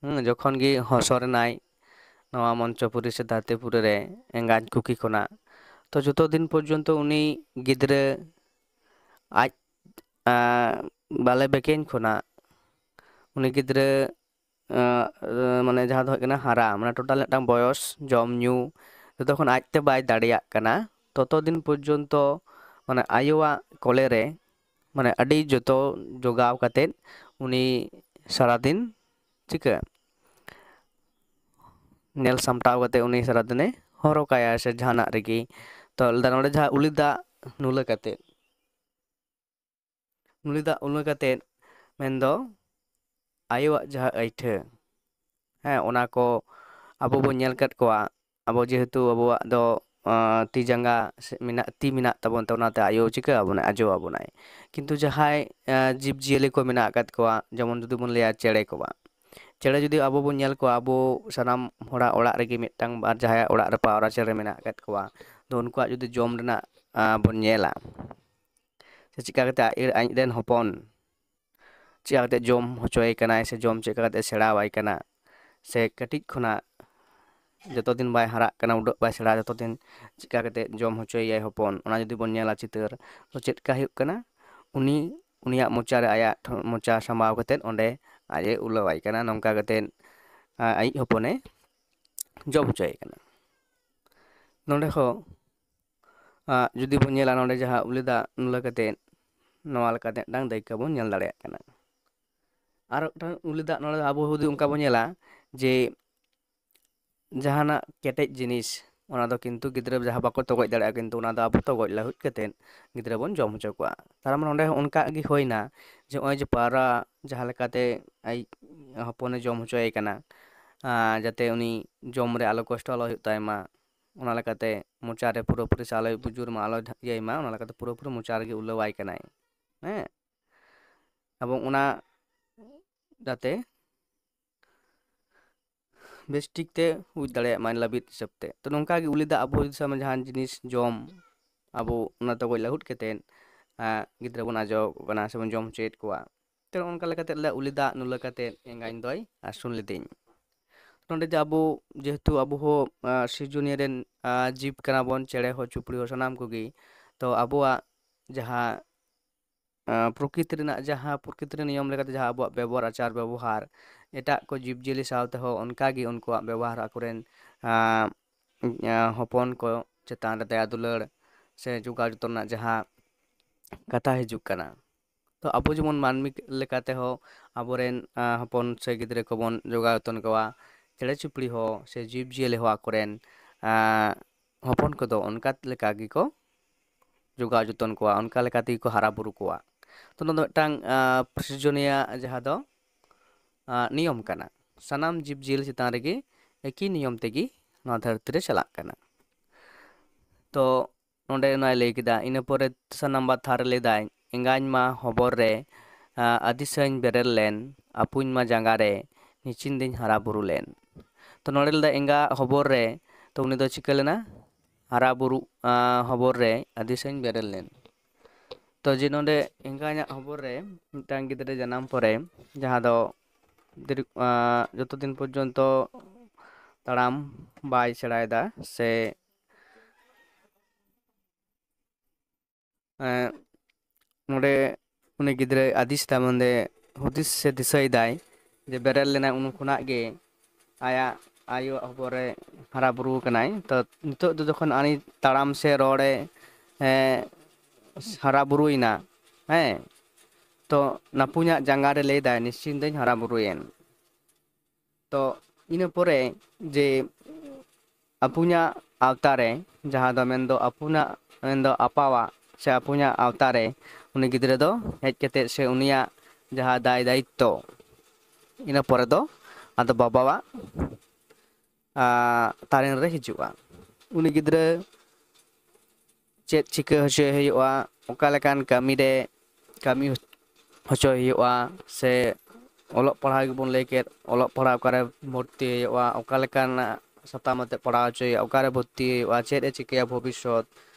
ᱦᱩᱸ, ᱡᱚᱠᱷᱚᱱ ᱜᱮ ᱦᱚᱥᱚᱨ ᱮᱱᱟᱭ ᱱᱚᱣᱟ ᱢᱚᱧᱪᱚᱯᱩᱨᱤ ᱥᱮ ᱫᱷᱟᱹᱨᱛᱤᱯᱩᱨᱤ ᱨᱮ ᱮᱸᱜᱟᱧ ᱠᱩᱠᱷᱤ ᱠᱷᱚᱱᱟᱜ, ᱛᱚ ᱡᱚᱛᱚ ᱫᱤᱱ ᱯᱚᱨᱡᱚᱱᱛᱚ ᱩᱱᱤ ᱜᱤᱫᱽᱨᱟᱹ ᱟᱡ, ᱟᱸ, ᱵᱟᱞᱮ ᱵᱮᱠᱮᱧ ᱠᱷᱚᱱᱟᱜ ᱩᱱᱤ ᱜᱤᱫᱽᱨᱟᱹ ᱟᱸ, ᱢᱟᱱᱮ ᱡᱟᱦᱟᱸ ᱫᱚ ᱦᱩᱭᱩᱜ ᱠᱟᱱᱟ ᱦᱟᱨᱟ, ᱢᱟᱱᱮ ᱴᱳᱴᱟᱞ ᱢᱤᱫᱴᱟᱝ ᱵᱚᱭᱚᱥ, ᱡᱚᱢ ᱧᱩ, ᱡᱚᱛᱚ ᱠᱷᱚᱱ ᱟᱡᱛᱮ ᱵᱟᱭ ᱫᱟᱲᱮᱭᱟᱜ ᱠᱟᱱᱟ, ᱛᱚᱛᱚ ᱫᱤᱱ ᱯᱚᱨᱡᱚᱱᱛᱚ ᱢᱟᱱᱮ ᱟᱭᱳᱣᱟᱜ ᱠᱚᱞᱮ ᱨᱮ ᱢᱟᱱᱮ ᱟᱹᱰᱤ ᱡᱚᱛᱚ ᱡᱚᱜᱟᱣ ᱠᱟᱛᱮᱫ ᱩᱱᱤ ᱥᱟᱨᱟᱫᱤᱱ ᱪᱤᱠᱟᱹ ᱧᱮᱞ ᱥᱟᱢᱴᱟᱣ ᱠᱟᱛᱮᱫ ᱩᱱᱤ ᱥᱟᱨᱟᱫᱤᱱᱮ ᱦᱚᱨᱚᱜ ᱠᱟᱭᱟ ᱥᱮ ᱡᱟᱦᱟᱱᱟᱜ ᱨᱮᱜᱮ᱾ ᱛᱚ ᱞᱟᱹᱭᱫᱟ ᱱᱚᱰᱮ ᱡᱟᱦᱟᱸ ᱩᱞᱤ ᱫᱟᱜ ᱱᱩᱞᱟᱹ ᱠᱟᱛᱮᱫ, ᱱᱩᱞᱤ ᱫᱟᱜ ᱩᱞᱟᱹ ᱠᱟᱛᱮᱫ ᱢᱮᱱᱫᱚ ᱟᱭᱳᱣᱟᱜ ᱡᱟᱦᱟᱸ ᱟᱹᱭᱴᱷᱟᱹ, ᱦᱮᱸ, ᱚᱱᱟ ᱠᱚ ᱟᱵᱚ ᱵᱚᱱ ᱧᱮᱞ ᱠᱟᱫ ᱠᱚᱣᱟ᱾ ᱟᱵᱚ ᱡᱮᱦᱮᱛᱩ ᱟᱵᱚᱣᱟᱜ ᱫᱚ ᱟᱸ, ᱛᱤ ᱡᱟᱸᱜᱟ ᱥᱮ ᱢᱮᱱᱟᱜ, ᱛᱤ ᱢᱮᱱᱟᱜ ᱛᱟᱵᱚᱱ ᱛᱮ ᱚᱱᱟᱛᱮ ᱟᱭᱳ ᱪᱤᱠᱟᱹ ᱟᱵᱚᱱᱟᱭ, ᱟᱡᱚ ᱟᱵᱚᱱᱟᱭ᱾ ᱠᱤᱱᱛᱩ ᱡᱟᱦᱟᱸᱭ ᱟᱸ, ᱡᱤᱵᱽ ᱡᱤᱭᱟᱹᱞᱤ ᱠᱚ ᱢᱮᱱᱟᱜ ᱟᱠᱟᱫ ᱠᱚᱣᱟ, ᱡᱮᱢᱚᱱ ᱡᱩᱫᱤ ᱵᱚᱱ ᱞᱟᱹᱭᱟ ᱪᱮᱬᱮ ᱠᱚᱣᱟᱜ, ᱪᱮᱬᱮ ᱡᱩᱫᱤ ᱟᱵᱚ ᱵᱚᱱ ᱧᱮᱞ ᱠᱚᱣᱟ, ᱟᱵᱚ ᱥᱟᱱᱟᱢ ᱦᱚᱲᱟᱜ ᱚᱲᱟᱜ ᱨᱮᱜᱮ ᱢᱤᱫᱴᱟᱝ ᱵᱟᱨ ᱡᱟᱦᱟᱸᱭᱟᱜ ᱚᱲᱟᱜ ᱨᱮ ᱯᱟᱣᱨᱟ ᱪᱮᱬᱮ ᱢᱮᱱᱟᱜ ᱟᱠᱟᱫ ᱠᱚᱣᱟ, ᱛᱚ ᱩᱱᱠᱩᱣᱟᱜ ᱡᱩᱫᱤ ᱡᱚᱢ ᱨᱮᱱᱟᱜ ᱟᱸ, ᱵᱚᱱ ᱧᱮᱞᱟ, ᱥᱮ ᱪᱮᱠᱟ ᱠᱟᱛᱮ ᱟᱡ, ᱟᱡ ᱨᱮᱱ ᱦᱚᱯᱚᱱ ᱪᱮᱠᱟ ᱠᱟᱛᱮ ᱡᱚᱢ ᱦᱚᱪᱚᱭᱮ ᱠᱟᱱᱟᱭ, ᱥᱮ ᱡᱚᱢ ᱪᱮᱫ ᱞᱮᱠᱟ ᱠᱟᱛᱮ ᱥᱮᱬᱟᱣᱟᱭ ᱠᱟᱱᱟ, ᱥᱮ ᱠᱟᱹᱴᱤᱡ ᱠᱷᱚᱱᱟᱜ ᱡᱚᱛᱚ ᱫᱤᱱ ᱵᱟᱭ ᱦᱟᱨᱟᱜ ᱠᱟᱱᱟ, ᱩᱰᱟᱹᱜ ᱵᱟᱭ ᱥᱮᱬᱟ, ᱡᱚᱛᱚ ᱫᱤᱱ ᱪᱮᱠᱟ ᱠᱟᱛᱮ ᱡᱚᱢ ᱦᱚᱪᱚᱭᱮᱭᱟᱭ ᱦᱚᱯᱚᱱ, ᱚᱱᱟ ᱡᱩᱫᱤ ᱵᱚᱱ ᱧᱮᱞᱟ ᱪᱤᱛᱟᱹᱨ, ᱛᱚ ᱪᱮᱫ ᱞᱮᱠᱟ ᱦᱩᱭᱩᱜ ᱠᱟᱱᱟ? ᱩᱱᱤ, ᱩᱱᱤᱭᱟᱜ ᱢᱚᱪᱟ ᱨᱮ, ᱟᱭᱟᱜ ᱴᱷᱚ-, ᱢᱚᱪᱟ ᱥᱟᱢᱵᱟᱣ ᱠᱟᱛᱮ ᱚᱸᱰᱮ ᱟᱡ ᱮ ᱩᱞᱟᱹᱣᱟᱭ ᱠᱟᱱᱟ, ᱱᱚᱝᱠᱟ ᱠᱟᱛᱮ ᱟ, ᱟᱡᱤᱡ ᱦᱚᱯᱚᱱᱮ ᱡᱚᱢ ᱦᱚᱪᱚᱭᱮ ᱠᱟᱱᱟ᱾ ᱱᱚᱰᱮ ᱦᱚᱸ ᱟᱸ, ᱡᱩᱫᱤ ᱵᱚᱱ ᱧᱮᱞᱟ ᱱᱚᱰᱮ ᱡᱟᱦᱟᱸ ᱩᱞᱤ ᱫᱟᱜ ᱱᱩᱞᱟᱹ ᱠᱟᱛᱮᱫ, ᱱᱚᱣᱟ ᱞᱮᱠᱟᱛᱮ ᱢᱤᱫᱴᱟᱝ ᱫᱟᱹᱭᱠᱟᱹ ᱵᱚᱱ ᱧᱮᱞ ᱫᱟᱲᱮᱭᱟᱜ ᱠᱟᱱᱟ᱾ ᱟᱨ ᱢᱤᱫᱴᱟᱝ ᱩᱞᱤ ᱫᱟᱜ ᱱᱚᱰᱮ ᱟᱵᱚ ᱡᱩᱫᱤ ᱚᱱᱠᱟ ᱵᱚᱱ ᱧᱮᱞᱟ ᱡᱮ ᱡᱟᱦᱟᱱᱟᱜ ᱠᱮᱴᱮᱡ ᱡᱤᱱᱤᱥ, ᱚᱱᱟ ᱫᱚ ᱠᱤᱱᱛᱩ ᱜᱤᱫᱽᱨᱟᱹ ᱡᱟᱦᱟᱸ ᱵᱟᱠᱚ ᱛᱚᱜᱚᱡ ᱫᱟᱲᱮᱭᱟᱜᱼᱟ, ᱠᱤᱱᱛᱩ ᱚᱱᱟ ᱫᱚ ᱟᱵᱚ ᱛᱚᱜᱚᱡ ᱞᱟᱹᱦᱩᱫ ᱠᱟᱛᱮᱫ ᱜᱤᱫᱽᱨᱟᱹ ᱵᱚᱱ ᱡᱚᱢ ᱦᱚᱪᱚ ᱠᱚᱣᱟ᱾ ᱛᱟᱨ ᱢᱟᱱᱮ ᱚᱸᱰᱮ ᱦᱚᱸ ᱚᱱᱠᱟ ᱜᱮ ᱦᱩᱭᱱᱟ ᱡᱮ ᱱᱚᱜᱼᱚᱭ ᱡᱮ ᱯᱟᱣᱨᱟ ᱡᱟᱦᱟᱸ ᱞᱮᱠᱟᱛᱮ ᱟᱡ ᱦᱚᱯᱚᱱᱮ ᱡᱚᱢ ᱦᱚᱪᱚᱭᱮ ᱠᱟᱱᱟ, ᱟᱨ ᱡᱟᱛᱮ ᱩᱱᱤ ᱡᱚᱢ ᱨᱮ ᱟᱞᱚ ᱠᱚᱥᱴᱚ ᱟᱞᱚ ᱦᱩᱭᱩᱜ ᱛᱟᱭ ᱢᱟ, ᱚᱱᱟ ᱞᱮᱠᱟᱛᱮ ᱢᱚᱪᱟ ᱨᱮ ᱯᱩᱨᱟᱹᱯᱩᱨᱤ ᱥᱮ ᱟᱞᱚᱭ ᱵᱩᱡᱩᱨ ᱢᱟ, ᱟᱞᱚᱭ ᱤᱭᱟᱹᱭ ᱢᱟ, ᱚᱱᱟ ᱞᱮᱠᱟᱛᱮ ᱯᱩᱨᱟᱹᱯᱩᱨᱤ ᱢᱚᱪᱟ ᱨᱮᱜᱮ ᱩᱞᱟᱹᱣᱟᱭ ᱠᱟᱱᱟᱭ᱾ ᱦᱮᱸ, ᱮᱵᱚᱝ ᱚᱱᱟ ᱡᱟᱛᱮ ᱵᱮᱥ ᱴᱷᱤᱠ ᱛᱮ ᱵᱩᱡᱽ ᱫᱟᱲᱮᱭᱟᱜ ᱢᱟᱭ ᱞᱟᱹᱵᱤᱫ ᱦᱤᱥᱟᱹᱵ ᱛᱮ᱾ ᱛᱚ ᱱᱚᱝᱠᱟ ᱜᱮ ᱩᱞᱤ ᱫᱟᱜ ᱟᱵᱚ ᱡᱩᱫᱤ ᱥᱟᱵ ᱢᱮ ᱡᱟᱦᱟᱱ ᱡᱤᱱᱤᱥ ᱡᱚᱢ, ᱟᱵᱚ ᱚᱱᱟ ᱛᱚᱜᱚᱡ ᱞᱟᱹᱦᱩᱫ ᱠᱟᱛᱮᱫ, ᱟᱸ, ᱜᱤᱫᱽᱨᱟᱹ ᱵᱚᱱ ᱟᱡᱚ ᱟᱠᱚ ᱠᱟᱱᱟ ᱥᱮᱵᱚᱱ ᱡᱚᱢ ᱦᱚᱪᱚᱭᱮᱫ ᱠᱚᱣᱟ, ᱛᱚ ᱚᱱᱠᱟ ᱞᱮᱠᱟᱛᱮ ᱞᱮ ᱩᱞᱤ ᱫᱟᱜ ᱱᱩᱞᱟᱹ ᱠᱟᱛᱮᱫ ᱮᱸᱜᱟᱧ ᱫᱚᱭ ᱟᱹᱥᱩᱞ ᱞᱤᱫᱤᱧ᱾ ᱱᱚᱰᱮ ᱡᱮ ᱟᱵᱚ ᱡᱮᱦᱮᱛᱩ ᱟᱵᱚ ᱦᱚᱸ, ᱟᱸ, ᱥᱤᱨᱡᱚᱱᱤᱭᱟᱹ ᱨᱮᱱ, ᱟᱸ, ᱡᱤᱵᱽ ᱠᱟᱱᱟ ᱵᱚᱱ, ᱪᱮᱬᱮ ᱦᱚᱸ ᱪᱩᱯᱲᱤ ᱦᱚᱸ ᱥᱟᱱᱟᱢ ᱠᱚᱜᱮ, ᱛᱚ ᱟᱵᱚᱣᱟᱜ ᱡᱟᱦᱟᱸ ᱟᱸ, ᱯᱨᱚᱠᱨᱤᱛᱤ ᱨᱮᱱᱟᱜ ᱡᱟᱦᱟᱸ ᱯᱨᱚᱠᱨᱤᱛᱤ ᱨᱮ ᱱᱤᱭᱚᱢ ᱞᱮᱠᱟᱛᱮ ᱡᱟᱦᱟᱸ ᱟᱵᱚᱣᱟᱜ ᱵᱮᱵᱚᱦᱟᱨ, ᱟᱪᱟᱨ ᱵᱮᱵᱚᱦᱟᱨ, ᱮᱴᱟᱜ ᱠᱚ ᱡᱤᱵᱽᱼᱡᱤᱭᱟᱹᱞᱤ ᱥᱟᱶ ᱛᱮᱦᱚᱸ ᱚᱱᱠᱟ ᱜᱮ ᱩᱱᱠᱩᱣᱟᱜ ᱵᱮᱵᱚᱦᱟᱨ ᱟᱠᱚᱨᱮᱱ, ᱟᱸ, ᱟᱸ, ᱦᱚᱯᱚᱱ ᱠᱚ ᱪᱮᱛᱟᱱ ᱨᱮ ᱫᱟᱭᱟ ᱫᱩᱞᱟᱹᱲ ᱥᱮ ᱡᱚᱜᱟᱣ ᱡᱚᱛᱚᱱ ᱨᱮᱱᱟᱜ ᱡᱟᱦᱟᱸ ᱠᱟᱛᱷᱟ ᱦᱤᱡᱩᱜ ᱠᱟᱱᱟ᱾ ᱛᱚ ᱟᱵᱚ ᱡᱮᱢᱚᱱ ᱢᱟᱹᱱᱢᱤ ᱞᱮᱠᱟ ᱛᱮᱦᱚᱸ ᱟᱵᱚᱨᱮᱱ, ᱟᱸ, ᱦᱚᱯᱚᱱ ᱥᱮ ᱜᱤᱫᱽᱨᱟᱹ ᱠᱚᱵᱚᱱ ᱡᱚᱜᱟᱣ ᱡᱚᱛᱚᱱ ᱠᱚᱣᱟ, ᱪᱮᱬᱮ ᱪᱩᱯᱲᱤ ᱦᱚᱸ ᱥᱮ ᱡᱤᱵᱽᱼᱡᱤᱭᱟᱹᱞᱤ ᱦᱚᱸ ᱟᱠᱚᱨᱮᱱ, ᱟᱸ, ᱦᱚᱯᱚᱱ ᱠᱚᱫᱚ ᱚᱱᱠᱟ ᱞᱮᱠᱟ ᱜᱮᱠᱚ ᱡᱚᱜᱟᱣ ᱡᱚᱛᱚᱱ ᱠᱚᱣᱟ, ᱚᱱᱠᱟ ᱞᱮᱠᱟ ᱛᱮᱜᱮ ᱠᱚ ᱦᱟᱨᱟ ᱵᱩᱨᱩ ᱠᱚᱣᱟ᱾ ᱛᱚ ᱱᱚᱣᱟ ᱫᱚ ᱢᱤᱫᱴᱟᱝ ᱥᱤᱨᱡᱚᱱᱤᱭᱟᱹ ᱡᱟᱦᱟᱸ ᱫᱚ ᱱᱤᱭᱚᱢ ᱠᱟᱱᱟ᱾ ᱥᱟᱱᱟᱢ ᱡᱤᱵᱽ ᱡᱤᱭᱟᱹᱞᱤ ᱪᱮᱛᱟᱱ ᱨᱮᱜᱮ ᱮᱠᱤ ᱱᱤᱭᱚᱢ ᱛᱮᱜᱮ ᱱᱚᱣᱟ ᱫᱷᱟᱹᱨᱛᱤ ᱨᱮ ᱪᱟᱞᱟᱜ ᱠᱟᱱᱟ᱾ ᱛᱚ ᱱᱚᱰᱮ ᱱᱚᱣᱟᱭ ᱞᱟᱹᱭ ᱠᱮᱫᱟ, ᱤᱱᱟᱹ ᱯᱚᱨᱮ ᱛᱮᱥᱟᱨ ᱱᱟᱢᱵᱟᱨ ᱛᱷᱟᱨ ᱨᱮ ᱞᱟᱹᱭ ᱫᱟᱭ, ᱮᱸᱜᱟᱧ ᱢᱟ ᱦᱚᱵᱚᱨ ᱨᱮ ᱟᱹᱫᱤ ᱥᱟᱹᱧ ᱵᱮᱨᱮᱞ ᱞᱮᱱ, ᱟᱹᱯᱩᱧ ᱢᱟ ᱡᱟᱸᱜᱟ ᱨᱮ ᱱᱤᱪᱤᱱ ᱫᱤᱧ ᱦᱟᱨᱟ ᱵᱩᱨᱩ ᱞᱮᱱ᱾ ᱛᱚ ᱱᱚᱰᱮ ᱞᱟᱹᱭ ᱫᱟ, ᱮᱸᱜᱟ ᱦᱚᱵᱚᱨ ᱨᱮ, ᱛᱚ ᱩᱱᱤ ᱫᱚ ᱪᱤᱠᱟᱹ ᱞᱮᱱᱟ? ᱦᱟᱨᱟ ᱵᱩᱨᱩ ᱦᱚᱵᱚᱨ ᱨᱮ ᱟᱹᱫᱤ ᱥᱟᱹᱧ ᱵᱮᱨᱮᱞ ᱞᱮᱱ᱾ ᱛᱚ ᱡᱮ ᱱᱚᱰᱮ ᱮᱸᱜᱟᱧᱟᱜ ᱦᱚᱵᱚᱨ ᱨᱮ ᱢᱤᱫᱴᱟᱝ ᱜᱤᱫᱽᱨᱟᱹ ᱡᱟᱱᱟᱢ ᱯᱚᱨᱮ, ᱡᱟᱦᱟᱸ ᱫᱚ ᱫᱤᱨ- ᱟᱸ, ᱡᱚᱛᱚ ᱫᱤᱱ ᱯᱚᱨᱡᱚᱱᱛᱚ ᱛᱟᱲᱟᱢ ᱵᱟᱭ ᱥᱮᱬᱟᱭᱮᱫᱟ ᱥᱮ ᱮᱸ, ᱱᱚᱰᱮ ᱩᱱᱤ ᱜᱤᱫᱽᱨᱟᱹ ᱟᱹᱫᱤᱥ ᱛᱟᱢᱟᱱᱫᱮ ᱦᱩᱫᱤᱥ ᱥᱮ ᱫᱤᱥᱟᱹᱭᱮᱫᱟᱭ ᱡᱮ ᱵᱮᱨᱮᱞ ᱞᱮᱱᱟᱭ ᱩᱱ ᱠᱷᱚᱱᱟᱜ ᱜᱮ ᱟᱭᱟᱜ ᱟᱭᱳᱣᱟᱜ ᱦᱚᱵᱚᱨ ᱨᱮ ᱦᱟᱨᱟ ᱵᱩᱨᱩ ᱟᱠᱟᱱᱟᱭ᱾ ᱛᱚ ᱱᱤᱛᱚᱜ ᱫᱚ ᱡᱚᱠᱷᱚᱱ ᱟᱹᱱᱤ ᱛᱟᱲᱟᱢ ᱥᱮ ᱨᱚᱲᱮ ᱮᱸ, ᱦᱟᱨᱟ ᱵᱩᱨᱩᱭᱮᱱᱟ, ᱦᱮᱸ, ᱛᱚ ᱱᱟᱯᱩᱧᱟᱜ ᱡᱟᱸᱜᱟ ᱨᱮ ᱞᱟᱹᱭᱫᱟᱭ, ᱱᱤᱥᱪᱤᱱ ᱫᱚᱧ ᱦᱟᱨᱟ ᱵᱩᱨᱩᱭᱮᱱ᱾ ᱛᱚ ᱤᱱᱟᱹ ᱯᱚᱨᱮ ᱡᱮ ᱟᱹᱯᱩᱧᱟᱜ ᱟᱣᱛᱟ ᱨᱮ, ᱡᱟᱦᱟᱸ ᱫᱚ ᱢᱮᱱᱫᱚ ᱟᱹᱯᱩᱱᱟᱜ ᱢᱮᱱᱫᱚ ᱟᱯᱟᱣᱟᱜ ᱥᱮ ᱟᱹᱯᱩᱧᱟᱜ ᱟᱣᱛᱟ ᱨᱮ ᱩᱱᱤ ᱜᱤᱫᱽᱨᱟᱹ ᱫᱚ ᱦᱮᱡ ᱠᱟᱛᱮᱫ ᱥᱮ ᱩᱱᱤᱭᱟᱜ ᱡᱟᱦᱟᱸ ᱫᱟᱭ ᱫᱟᱭᱤᱛᱛᱚ, ᱤᱱᱟᱹ ᱯᱚᱨᱮ ᱫᱚ ᱟᱫᱚ ᱵᱟᱵᱟᱣᱟᱜ ᱟᱸ, ᱛᱟᱨᱮᱱ ᱨᱮ ᱦᱤᱡᱩᱜᱼᱟ᱾ ᱩᱱᱤ ᱜᱤᱫᱽᱨᱟᱹ ᱪᱮᱫ ᱪᱤᱠᱟᱹ ᱦᱚᱪᱚᱭ ᱦᱩᱭᱩᱜᱼᱟ, ᱚᱠᱟ ᱞᱮᱠᱟᱱ ᱠᱟᱹᱢᱤ ᱨᱮ ᱠᱟᱹᱢᱤ ᱦᱚᱪᱚᱭ ᱦᱩᱭᱩᱜᱼᱟ, ᱥᱮ ᱚᱞᱚᱜ ᱯᱟᱲᱦᱟᱣ ᱜᱮᱵᱚᱱ ᱞᱟᱹᱭ ᱠᱮᱫ, ᱚᱞᱚᱜ ᱯᱟᱲᱦᱟᱣ ᱚᱠᱟᱨᱮ ᱵᱷᱚᱨᱛᱤ ᱦᱩᱭᱩᱜᱼᱟ, ᱚᱠᱟ ᱞᱮᱠᱟᱱᱟᱜ ᱥᱟᱛᱟᱢ ᱟᱛᱮ ᱯᱟᱲᱦᱟᱣ ᱦᱚᱪᱚᱭ ᱦᱩᱭᱩᱜᱼᱟ, ᱚᱠᱟᱨᱮ ᱵᱷᱚᱨᱛᱤ ᱦᱩᱭᱩᱜᱼᱟ, ᱪᱮᱫ ᱮ ᱪᱤᱠᱟᱹᱭᱟ ᱵᱷᱚᱵᱤᱥᱥᱚᱛ᱾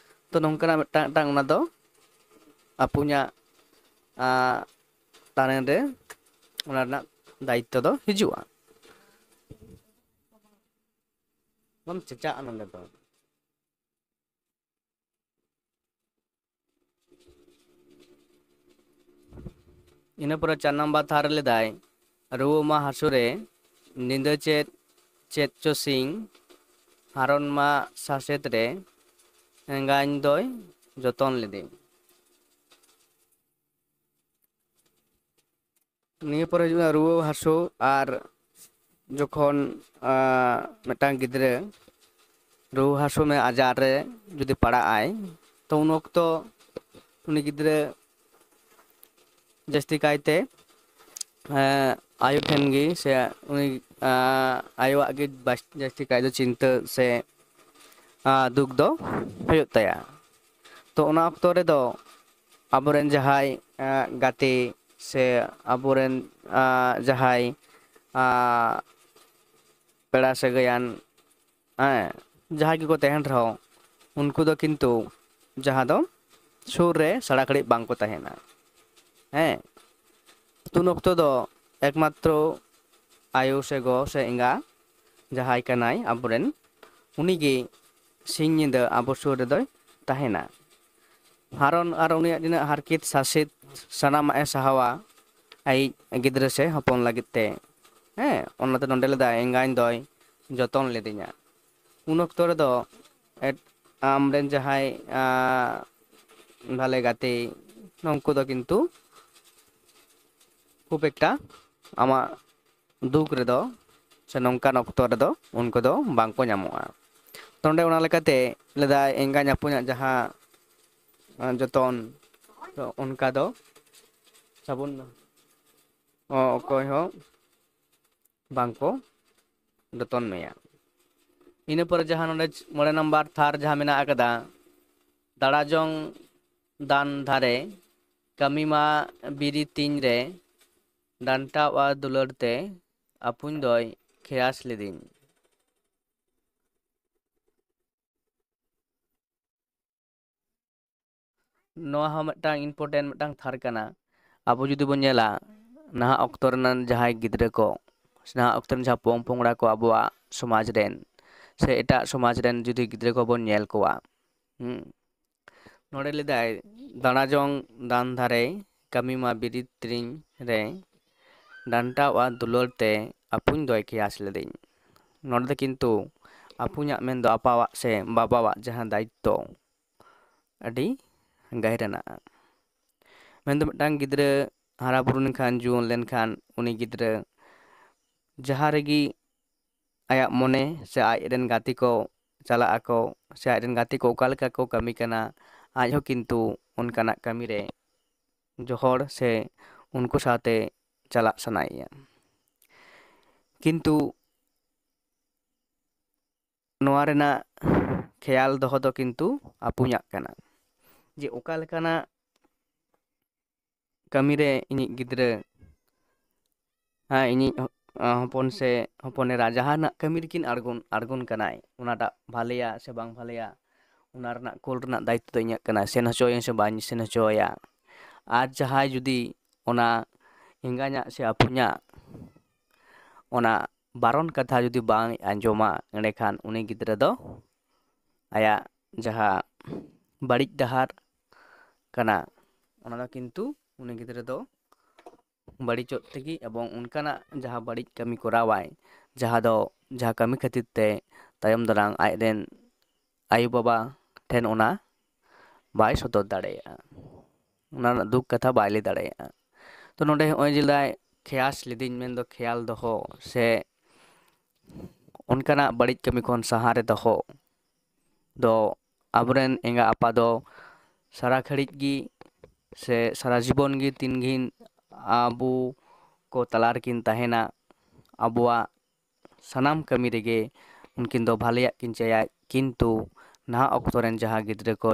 ᱛᱚ ᱱᱚᱝᱠᱟᱱᱟᱜ ᱢᱤᱫᱴᱟᱝ ᱢᱤᱫᱴᱟᱝ ᱚᱱᱟ ᱫᱚ ᱟᱹᱯᱩᱧᱟᱜ, ᱟᱸ, ᱛᱟᱨᱮᱱ ᱨᱮ ᱚᱱᱟ ᱨᱮᱱᱟᱜ ᱫᱟᱭᱤᱛᱛᱚ ᱫᱚ ᱦᱤᱡᱩᱜᱼᱟ᱾ ᱵᱟᱢ ᱪᱮᱪᱟᱜᱼᱟ ᱱᱚᱸᱰᱮ ᱫᱚ᱾ ᱤᱱᱟᱹ ᱯᱚᱨᱮ ᱪᱟᱨ ᱱᱟᱢᱵᱟᱨ ᱛᱷᱟᱨ ᱨᱮ ᱞᱮᱫᱟᱭ, ᱨᱩᱣᱟᱹ ᱢᱟ ᱦᱟᱹᱥᱩ ᱨᱮ, ᱧᱤᱫᱟᱹ ᱪᱮᱫ, ᱪᱮᱫ ᱪᱚ ᱥᱤᱧ, ᱦᱟᱨᱚᱱ ᱢᱟ ᱥᱟᱥᱮᱛ ᱨᱮ, ᱮᱸᱜᱟᱧ ᱫᱚᱭ ᱡᱚᱛᱚᱱ ᱞᱮᱫᱮ᱾ ᱱᱤᱭᱟᱹ ᱯᱚᱨᱮ ᱦᱤᱡᱩᱜ ᱠᱟᱱᱟ ᱨᱩᱣᱟᱹ ᱦᱟᱹᱥᱩ᱾ ᱟᱨ ᱡᱚᱠᱷᱚᱱ, ᱟᱸ, ᱢᱤᱫᱴᱟᱝ ᱜᱤᱫᱽᱨᱟᱹ ᱨᱩᱣᱟᱹ ᱦᱟᱹᱥᱩ ᱢᱮ ᱟᱡᱟᱨ ᱨᱮ ᱡᱩᱫᱤ ᱯᱟᱲᱟᱜ ᱟᱭ, ᱛᱚ ᱩᱱ ᱚᱠᱛᱚ ᱩᱱᱤ ᱜᱤᱫᱽᱨᱟᱹ ᱡᱟᱹᱥᱛᱤ ᱠᱟᱭᱛᱮ ᱮᱸ, ᱟᱭᱳ ᱴᱷᱮᱱ ᱜᱮ ᱥᱮ ᱩᱱᱤ ᱮᱸ, ᱟᱭᱳᱣᱟᱜ ᱜᱮ ᱵᱟᱥ- ᱡᱟᱹᱥᱛᱤ ᱠᱟᱭ ᱫᱚ ᱪᱤᱱᱛᱟᱹ ᱥᱮ ᱮᱸ, ᱫᱩᱠ ᱫᱚ ᱦᱩᱭᱩᱜ ᱛᱟᱭᱟ᱾ ᱛᱚ ᱚᱱᱟ ᱚᱠᱛᱚ ᱨᱮᱫᱚ ᱟᱵᱚᱨᱮᱱ ᱡᱟᱦᱟᱸᱭ ᱮᱸ, ᱜᱟᱛᱮ ᱥᱮ ᱟᱵᱚᱨᱮᱱ ᱮᱸ, ᱡᱟᱦᱟᱸᱭ ᱮᱸ, ᱯᱮᱲᱟ ᱥᱟᱹᱜᱟᱹᱭᱟᱱ ᱦᱮᱸ, ᱡᱟᱦᱟᱸᱭ ᱜᱮᱠᱚ ᱛᱟᱦᱮᱱ ᱨᱮᱦᱚᱸ, ᱩᱱᱠᱩ ᱫᱚ ᱠᱤᱱᱛᱩ ᱡᱟᱦᱟᱸ ᱫᱚ ᱥᱩᱨ ᱨᱮ ᱥᱟᱨᱟ ᱜᱷᱟᱹᱲᱤᱡ ᱵᱟᱝᱠᱚ ᱛᱟᱦᱮᱱᱟ᱾ ᱦᱮᱸ, ᱩᱱ ᱚᱠᱛᱚ ᱫᱚ ᱮᱠᱢᱟᱛᱨᱚ ᱟᱭᱳ ᱥᱮ ᱜᱚ ᱥᱮ ᱮᱸᱜᱟ ᱡᱟᱦᱟᱸᱭ ᱠᱟᱱᱟᱭ ᱟᱵᱚᱨᱮᱱ, ᱩᱱᱤᱜᱮ ᱥᱤᱧ ᱧᱤᱫᱟᱹ ᱟᱵᱚ ᱥᱩᱨ ᱨᱮᱫᱚᱭ ᱛᱟᱦᱮᱱᱟ᱾ ᱦᱟᱨᱚᱱ ᱟᱨ ᱩᱱᱤᱭᱟᱜ ᱛᱤᱱᱟᱹᱜ ᱦᱟᱨᱠᱮᱛ ᱥᱟᱥᱮᱛ ᱥᱟᱱᱟᱢᱟᱜ ᱮ ᱥᱟᱦᱟᱣᱟ ᱟᱡ ᱜᱤᱫᱽᱨᱟᱹ ᱥᱮ ᱦᱚᱯᱚᱱ ᱞᱟᱹᱜᱤᱫ ᱛᱮ᱾ ᱦᱮᱸ, ᱚᱱᱟᱛᱮ ᱱᱚᱰᱮ ᱞᱮᱫᱟ ᱮᱸᱜᱟᱧ ᱫᱚᱭ ᱡᱚᱛᱚᱱ ᱞᱤᱫᱤᱧᱟ᱾ ᱩᱱ ᱚᱠᱛᱚ ᱨᱮᱫᱚ ᱮᱴ- ᱟᱢᱨᱮᱱ ᱡᱟᱦᱟᱸᱭ ᱟᱸ, ᱵᱷᱟᱞᱮ ᱜᱟᱛᱮ, ᱱᱩᱝᱠᱩ ᱫᱚ ᱠᱤᱱᱛᱩ ᱠᱷᱩᱵ ᱮᱠᱴᱟ ᱟᱢᱟᱜ ᱫᱩᱠ ᱨᱮᱫᱚ ᱥᱮ ᱱᱚᱝᱠᱟᱱ ᱚᱠᱛᱚ ᱨᱮᱫᱚ ᱩᱱᱠᱩ ᱫᱚ ᱵᱟᱝᱠᱚ ᱧᱟᱢᱚᱜᱼᱟ᱾ ᱛᱚ ᱱᱚᱰᱮ ᱚᱱᱟ ᱞᱮᱠᱟᱛᱮ ᱞᱮᱫᱟᱭ ᱮᱸᱜᱟᱧ ᱟᱹᱯᱩᱧᱟᱜ ᱡᱟᱦᱟᱸ ᱟᱸ, ᱡᱚᱛᱚᱱ, ᱛᱚ ᱚᱱᱠᱟ ᱫᱚ ᱥᱟᱵᱚᱱ ᱚ- ᱚᱠᱚᱭ ᱦᱚᱸ ᱵᱟᱝᱠᱚ ᱡᱚᱛᱚᱱ ᱢᱮᱭᱟ᱾ ᱤᱱᱟᱹ ᱯᱚᱨᱮ ᱡᱟᱦᱟᱸ ᱱᱚᱰᱮ ᱢᱚᱬᱮ ᱱᱟᱢᱵᱟᱨ ᱛᱷᱟᱨ ᱡᱟᱦᱟᱸ ᱢᱮᱱᱟᱜ ᱟᱠᱟᱫᱟ, ᱫᱟᱬᱟ ᱡᱚᱝ ᱫᱟᱱ ᱫᱷᱟᱨᱮ, ᱠᱟᱹᱢᱤ ᱢᱟ ᱵᱤᱨᱤ ᱛᱤᱧ ᱨᱮ, ᱰᱟᱱᱴᱟᱣ ᱟᱨ ᱫᱩᱞᱟᱹᱲ ᱛᱮ ᱟᱹᱯᱩᱧ ᱫᱚᱭ ᱠᱷᱮᱭᱟᱥ ᱞᱤᱫᱤᱧ᱾ ᱱᱚᱣᱟ ᱦᱚᱸ ᱢᱤᱫᱴᱟᱝ important ᱢᱤᱫᱴᱟᱝ ᱛᱷᱟᱨ ᱠᱟᱱᱟ᱾ ᱟᱵᱚ ᱡᱩᱫᱤ ᱵᱚᱱ ᱧᱮᱞᱟ, ᱱᱟᱦᱟᱜ ᱚᱠᱛᱚ ᱨᱮᱱᱟᱜ ᱡᱟᱦᱟᱸᱭ ᱜᱤᱫᱽᱨᱟᱹ ᱠᱚ, ᱥᱮ ᱱᱟᱦᱟᱜ ᱚᱠᱛᱚ ᱨᱮᱱ ᱡᱟᱦᱟᱸ ᱯᱚᱝ ᱯᱚᱝᱲᱟ ᱠᱚ ᱟᱵᱚᱣᱟᱜ ᱥᱚᱢᱟᱡᱽ ᱨᱮᱱ, ᱥᱮ ᱮᱴᱟᱜ ᱥᱚᱢᱟᱡᱽ ᱨᱮᱱ ᱡᱩᱫᱤ ᱜᱤᱫᱽᱨᱟᱹ ᱠᱚᱵᱚᱱ ᱧᱮᱞ ᱠᱚᱣᱟ, ᱦᱩᱸ, ᱱᱚᱰᱮ ᱞᱮᱫᱟᱭ, ᱫᱟᱬᱟ ᱡᱚᱝ ᱫᱟᱱ ᱫᱷᱟᱨᱮ, ᱠᱟᱹᱢᱤ ᱢᱟ ᱵᱤᱨᱤᱫ ᱛᱤᱨᱤᱧ ᱨᱮ, ᱰᱟᱱᱴᱟᱣ ᱟᱨ ᱫᱩᱞᱟᱹᱲ ᱛᱮ ᱟᱹᱯᱩᱧ ᱫᱚᱭ ᱠᱷᱮᱭᱟᱥ ᱞᱤᱫᱤᱧ᱾ ᱱᱚᱰᱮ ᱫᱚ ᱠᱤᱱᱛᱩ ᱟᱹᱯᱩᱧᱟᱜ ᱢᱮᱱᱫᱚ ᱟᱯᱟᱣᱟᱜ ᱥᱮ ᱵᱟᱵᱟᱣᱟᱜ ᱡᱟᱦᱟᱸ ᱫᱟᱭᱤᱛᱛᱚ, ᱟᱹᱰᱤ ᱜᱟᱹᱦᱤᱨ ᱟᱱᱟᱜ᱾ ᱢᱮᱱᱫᱚ ᱢᱤᱫᱴᱟᱝ ᱜᱤᱫᱽᱨᱟᱹ ᱦᱟᱨᱟ ᱵᱩᱨᱩ ᱞᱮᱱᱠᱷᱟᱱ, ᱡᱩᱣᱟᱹᱱ ᱞᱮᱱᱠᱷᱟᱱ, ᱩᱱᱤ ᱜᱤᱫᱽᱨᱟᱹ ᱡᱟᱦᱟᱸ ᱨᱮᱜᱮ ᱟᱭᱟᱜ ᱢᱚᱱᱮ ᱥᱮ ᱟᱡ ᱨᱮᱱ ᱜᱟᱛᱮ ᱠᱚ ᱪᱟᱞᱟᱜ ᱟᱠᱚ, ᱥᱮ ᱟᱡ ᱨᱮᱱ ᱜᱟᱛᱮ ᱠᱚ ᱚᱠᱟ ᱞᱮᱠᱟ ᱠᱚ ᱠᱟᱹᱢᱤ ᱠᱟᱱᱟ, ᱟᱡ ᱦᱚᱸ ᱠᱤᱱᱛᱩ ᱚᱱᱠᱟᱱᱟᱜ ᱠᱟᱹᱢᱤ ᱨᱮ ᱡᱚᱦᱚᱲ ᱥᱮ ᱩᱱᱠᱩ ᱥᱟᱶᱛᱮ ᱪᱟᱞᱟᱜ ᱥᱟᱱᱟᱭᱮᱭᱟ᱾ ᱠᱤᱱᱛᱩ ᱱᱚᱣᱟ ᱨᱮᱱᱟᱜ ᱠᱷᱮᱭᱟᱞ ᱫᱚᱦᱚ ᱫᱚ ᱠᱤᱱᱛᱩ ᱟᱹᱯᱩᱧᱟᱜ ᱠᱟᱱᱟ, ᱡᱮ ᱚᱠᱟ ᱞᱮᱠᱟᱱᱟᱜ ᱠᱟᱹᱢᱤ ᱨᱮ ᱤᱧᱤᱡ ᱜᱤᱫᱽᱨᱟᱹ, ᱦᱮᱸ, ᱤᱧᱤᱡ ᱦᱚ-, ᱦᱚᱯᱚᱱ ᱥᱮ ᱦᱚᱯᱚᱱ ᱮᱨᱟ ᱡᱟᱦᱟᱱᱟᱜ ᱠᱟᱹᱢᱤ ᱨᱮᱠᱤᱱ ᱟᱬᱜᱚᱱ, ᱟᱬᱜᱚᱱ ᱠᱟᱱᱟᱭ, ᱚᱱᱟᱴᱟᱜ ᱵᱷᱟᱞᱮᱭᱟ ᱥᱮ ᱵᱟᱝ ᱵᱷᱟᱞᱮᱭᱟ, ᱚᱱᱟ ᱨᱮᱱᱟᱜ ᱠᱩᱞ ᱨᱮᱱᱟᱜ ᱫᱟᱭᱤᱛᱛᱚ ᱫᱚ ᱤᱧᱟᱹᱜ ᱠᱟᱱᱟ, ᱥᱮᱱ ᱦᱚᱪᱚᱭᱟᱹᱧ ᱥᱮ ᱵᱟᱹᱧ ᱥᱮᱱ ᱦᱚᱪᱚᱣᱟᱭᱟ᱾ ᱟᱨ ᱡᱟᱦᱟᱸᱭ ᱡᱩᱫᱤ ᱚᱱᱟ ᱮᱸᱜᱟᱧᱟᱜ ᱥᱮ ᱟᱹᱯᱩᱧᱟᱜ ᱚᱱᱟ ᱵᱟᱨᱚᱱ ᱠᱟᱛᱷᱟ ᱡᱩᱫᱤ ᱵᱟᱝ ᱟᱸᱡᱚᱢᱟ, ᱮᱸᱰᱮᱠᱷᱟᱱ ᱩᱱᱤ ᱜᱤᱫᱽᱨᱟᱹ ᱫᱚ ᱟᱭᱟᱜ ᱡᱟᱦᱟᱸ ᱵᱟᱹᱲᱤᱡ ᱰᱟᱦᱟᱨ ᱠᱟᱱᱟ, ᱚᱱᱟ ᱫᱚ ᱠᱤᱱᱛᱩ ᱩᱱᱤ ᱜᱤᱫᱽᱨᱟᱹ ᱫᱚ ᱵᱟᱹᱲᱤᱡᱚᱜ ᱛᱮᱜᱮ, ᱮᱵᱚᱝ ᱚᱱᱠᱟᱱᱟᱜ ᱡᱟᱦᱟᱸ ᱵᱟᱹᱲᱤᱡ ᱠᱟᱹᱢᱤ ᱠᱚᱨᱟᱣᱟᱭ, ᱡᱟᱦᱟᱸ ᱫᱚ, ᱡᱟᱦᱟᱸ ᱠᱟᱹᱢᱤ ᱠᱷᱟᱹᱛᱤᱨ ᱛᱮ ᱛᱟᱭᱚᱢ ᱫᱟᱨᱟᱢ ᱟᱡᱨᱮᱱ ᱟᱭᱳᱼᱵᱟᱵᱟ ᱴᱷᱮᱱ ᱚᱱᱟ ᱵᱟᱭ ᱥᱚᱫᱚᱨ ᱫᱟᱲᱮᱭᱟᱜᱼᱟ, ᱚᱱᱟ ᱨᱮᱱᱟᱜ ᱫᱩᱠ ᱠᱟᱛᱷᱟ ᱵᱟᱭ ᱞᱟᱹᱭ ᱫᱟᱲᱮᱭᱟᱜᱼᱟ᱾ ᱛᱚ ᱱᱚᱰᱮ ᱦᱚᱸᱜᱼᱚᱭ ᱡᱮ ᱞᱟᱹᱭ ᱠᱷᱮᱭᱟᱥ ᱞᱤᱫᱤᱧ, ᱢᱮᱱᱫᱚ ᱠᱷᱮᱭᱟᱞ ᱫᱚᱦᱚ ᱥᱮ ᱚᱱᱠᱟᱱᱟᱜ ᱵᱟᱹᱲᱤᱡ ᱠᱟᱹᱢᱤ ᱠᱷᱚᱱ ᱥᱟᱦᱟᱨᱮ ᱫᱚᱦᱚ ᱫᱚ ᱟᱵᱚᱨᱮᱱ ᱮᱸᱜᱟ ᱟᱯᱟ ᱫᱚ ᱥᱟᱨᱟ ᱜᱷᱟᱹᱲᱤᱡ ᱜᱮ ᱥᱮ ᱥᱟᱨᱟ ᱡᱤᱵᱚᱱ ᱜᱮ ᱛᱤᱱ ᱜᱷᱤᱱ ᱟᱵᱚ ᱠᱚ ᱛᱟᱞᱟ ᱨᱮᱠᱤᱱ ᱛᱟᱦᱮᱱᱟ, ᱟᱵᱚᱣᱟᱜ ᱥᱟᱱᱟᱢ ᱠᱟᱹᱢᱤ ᱨᱮᱜᱮ ᱩᱱᱠᱤᱱ ᱫᱚ ᱵᱷᱟᱞᱮᱭᱟᱜ ᱠᱤᱱ ᱪᱟᱹᱭᱟ᱾ ᱠᱤᱱᱛᱩ ᱱᱟᱦᱟᱜ ᱚᱠᱛᱚ ᱨᱮᱱ ᱡᱟᱦᱟᱸ ᱜᱤᱫᱽᱨᱟᱹ ᱠᱚ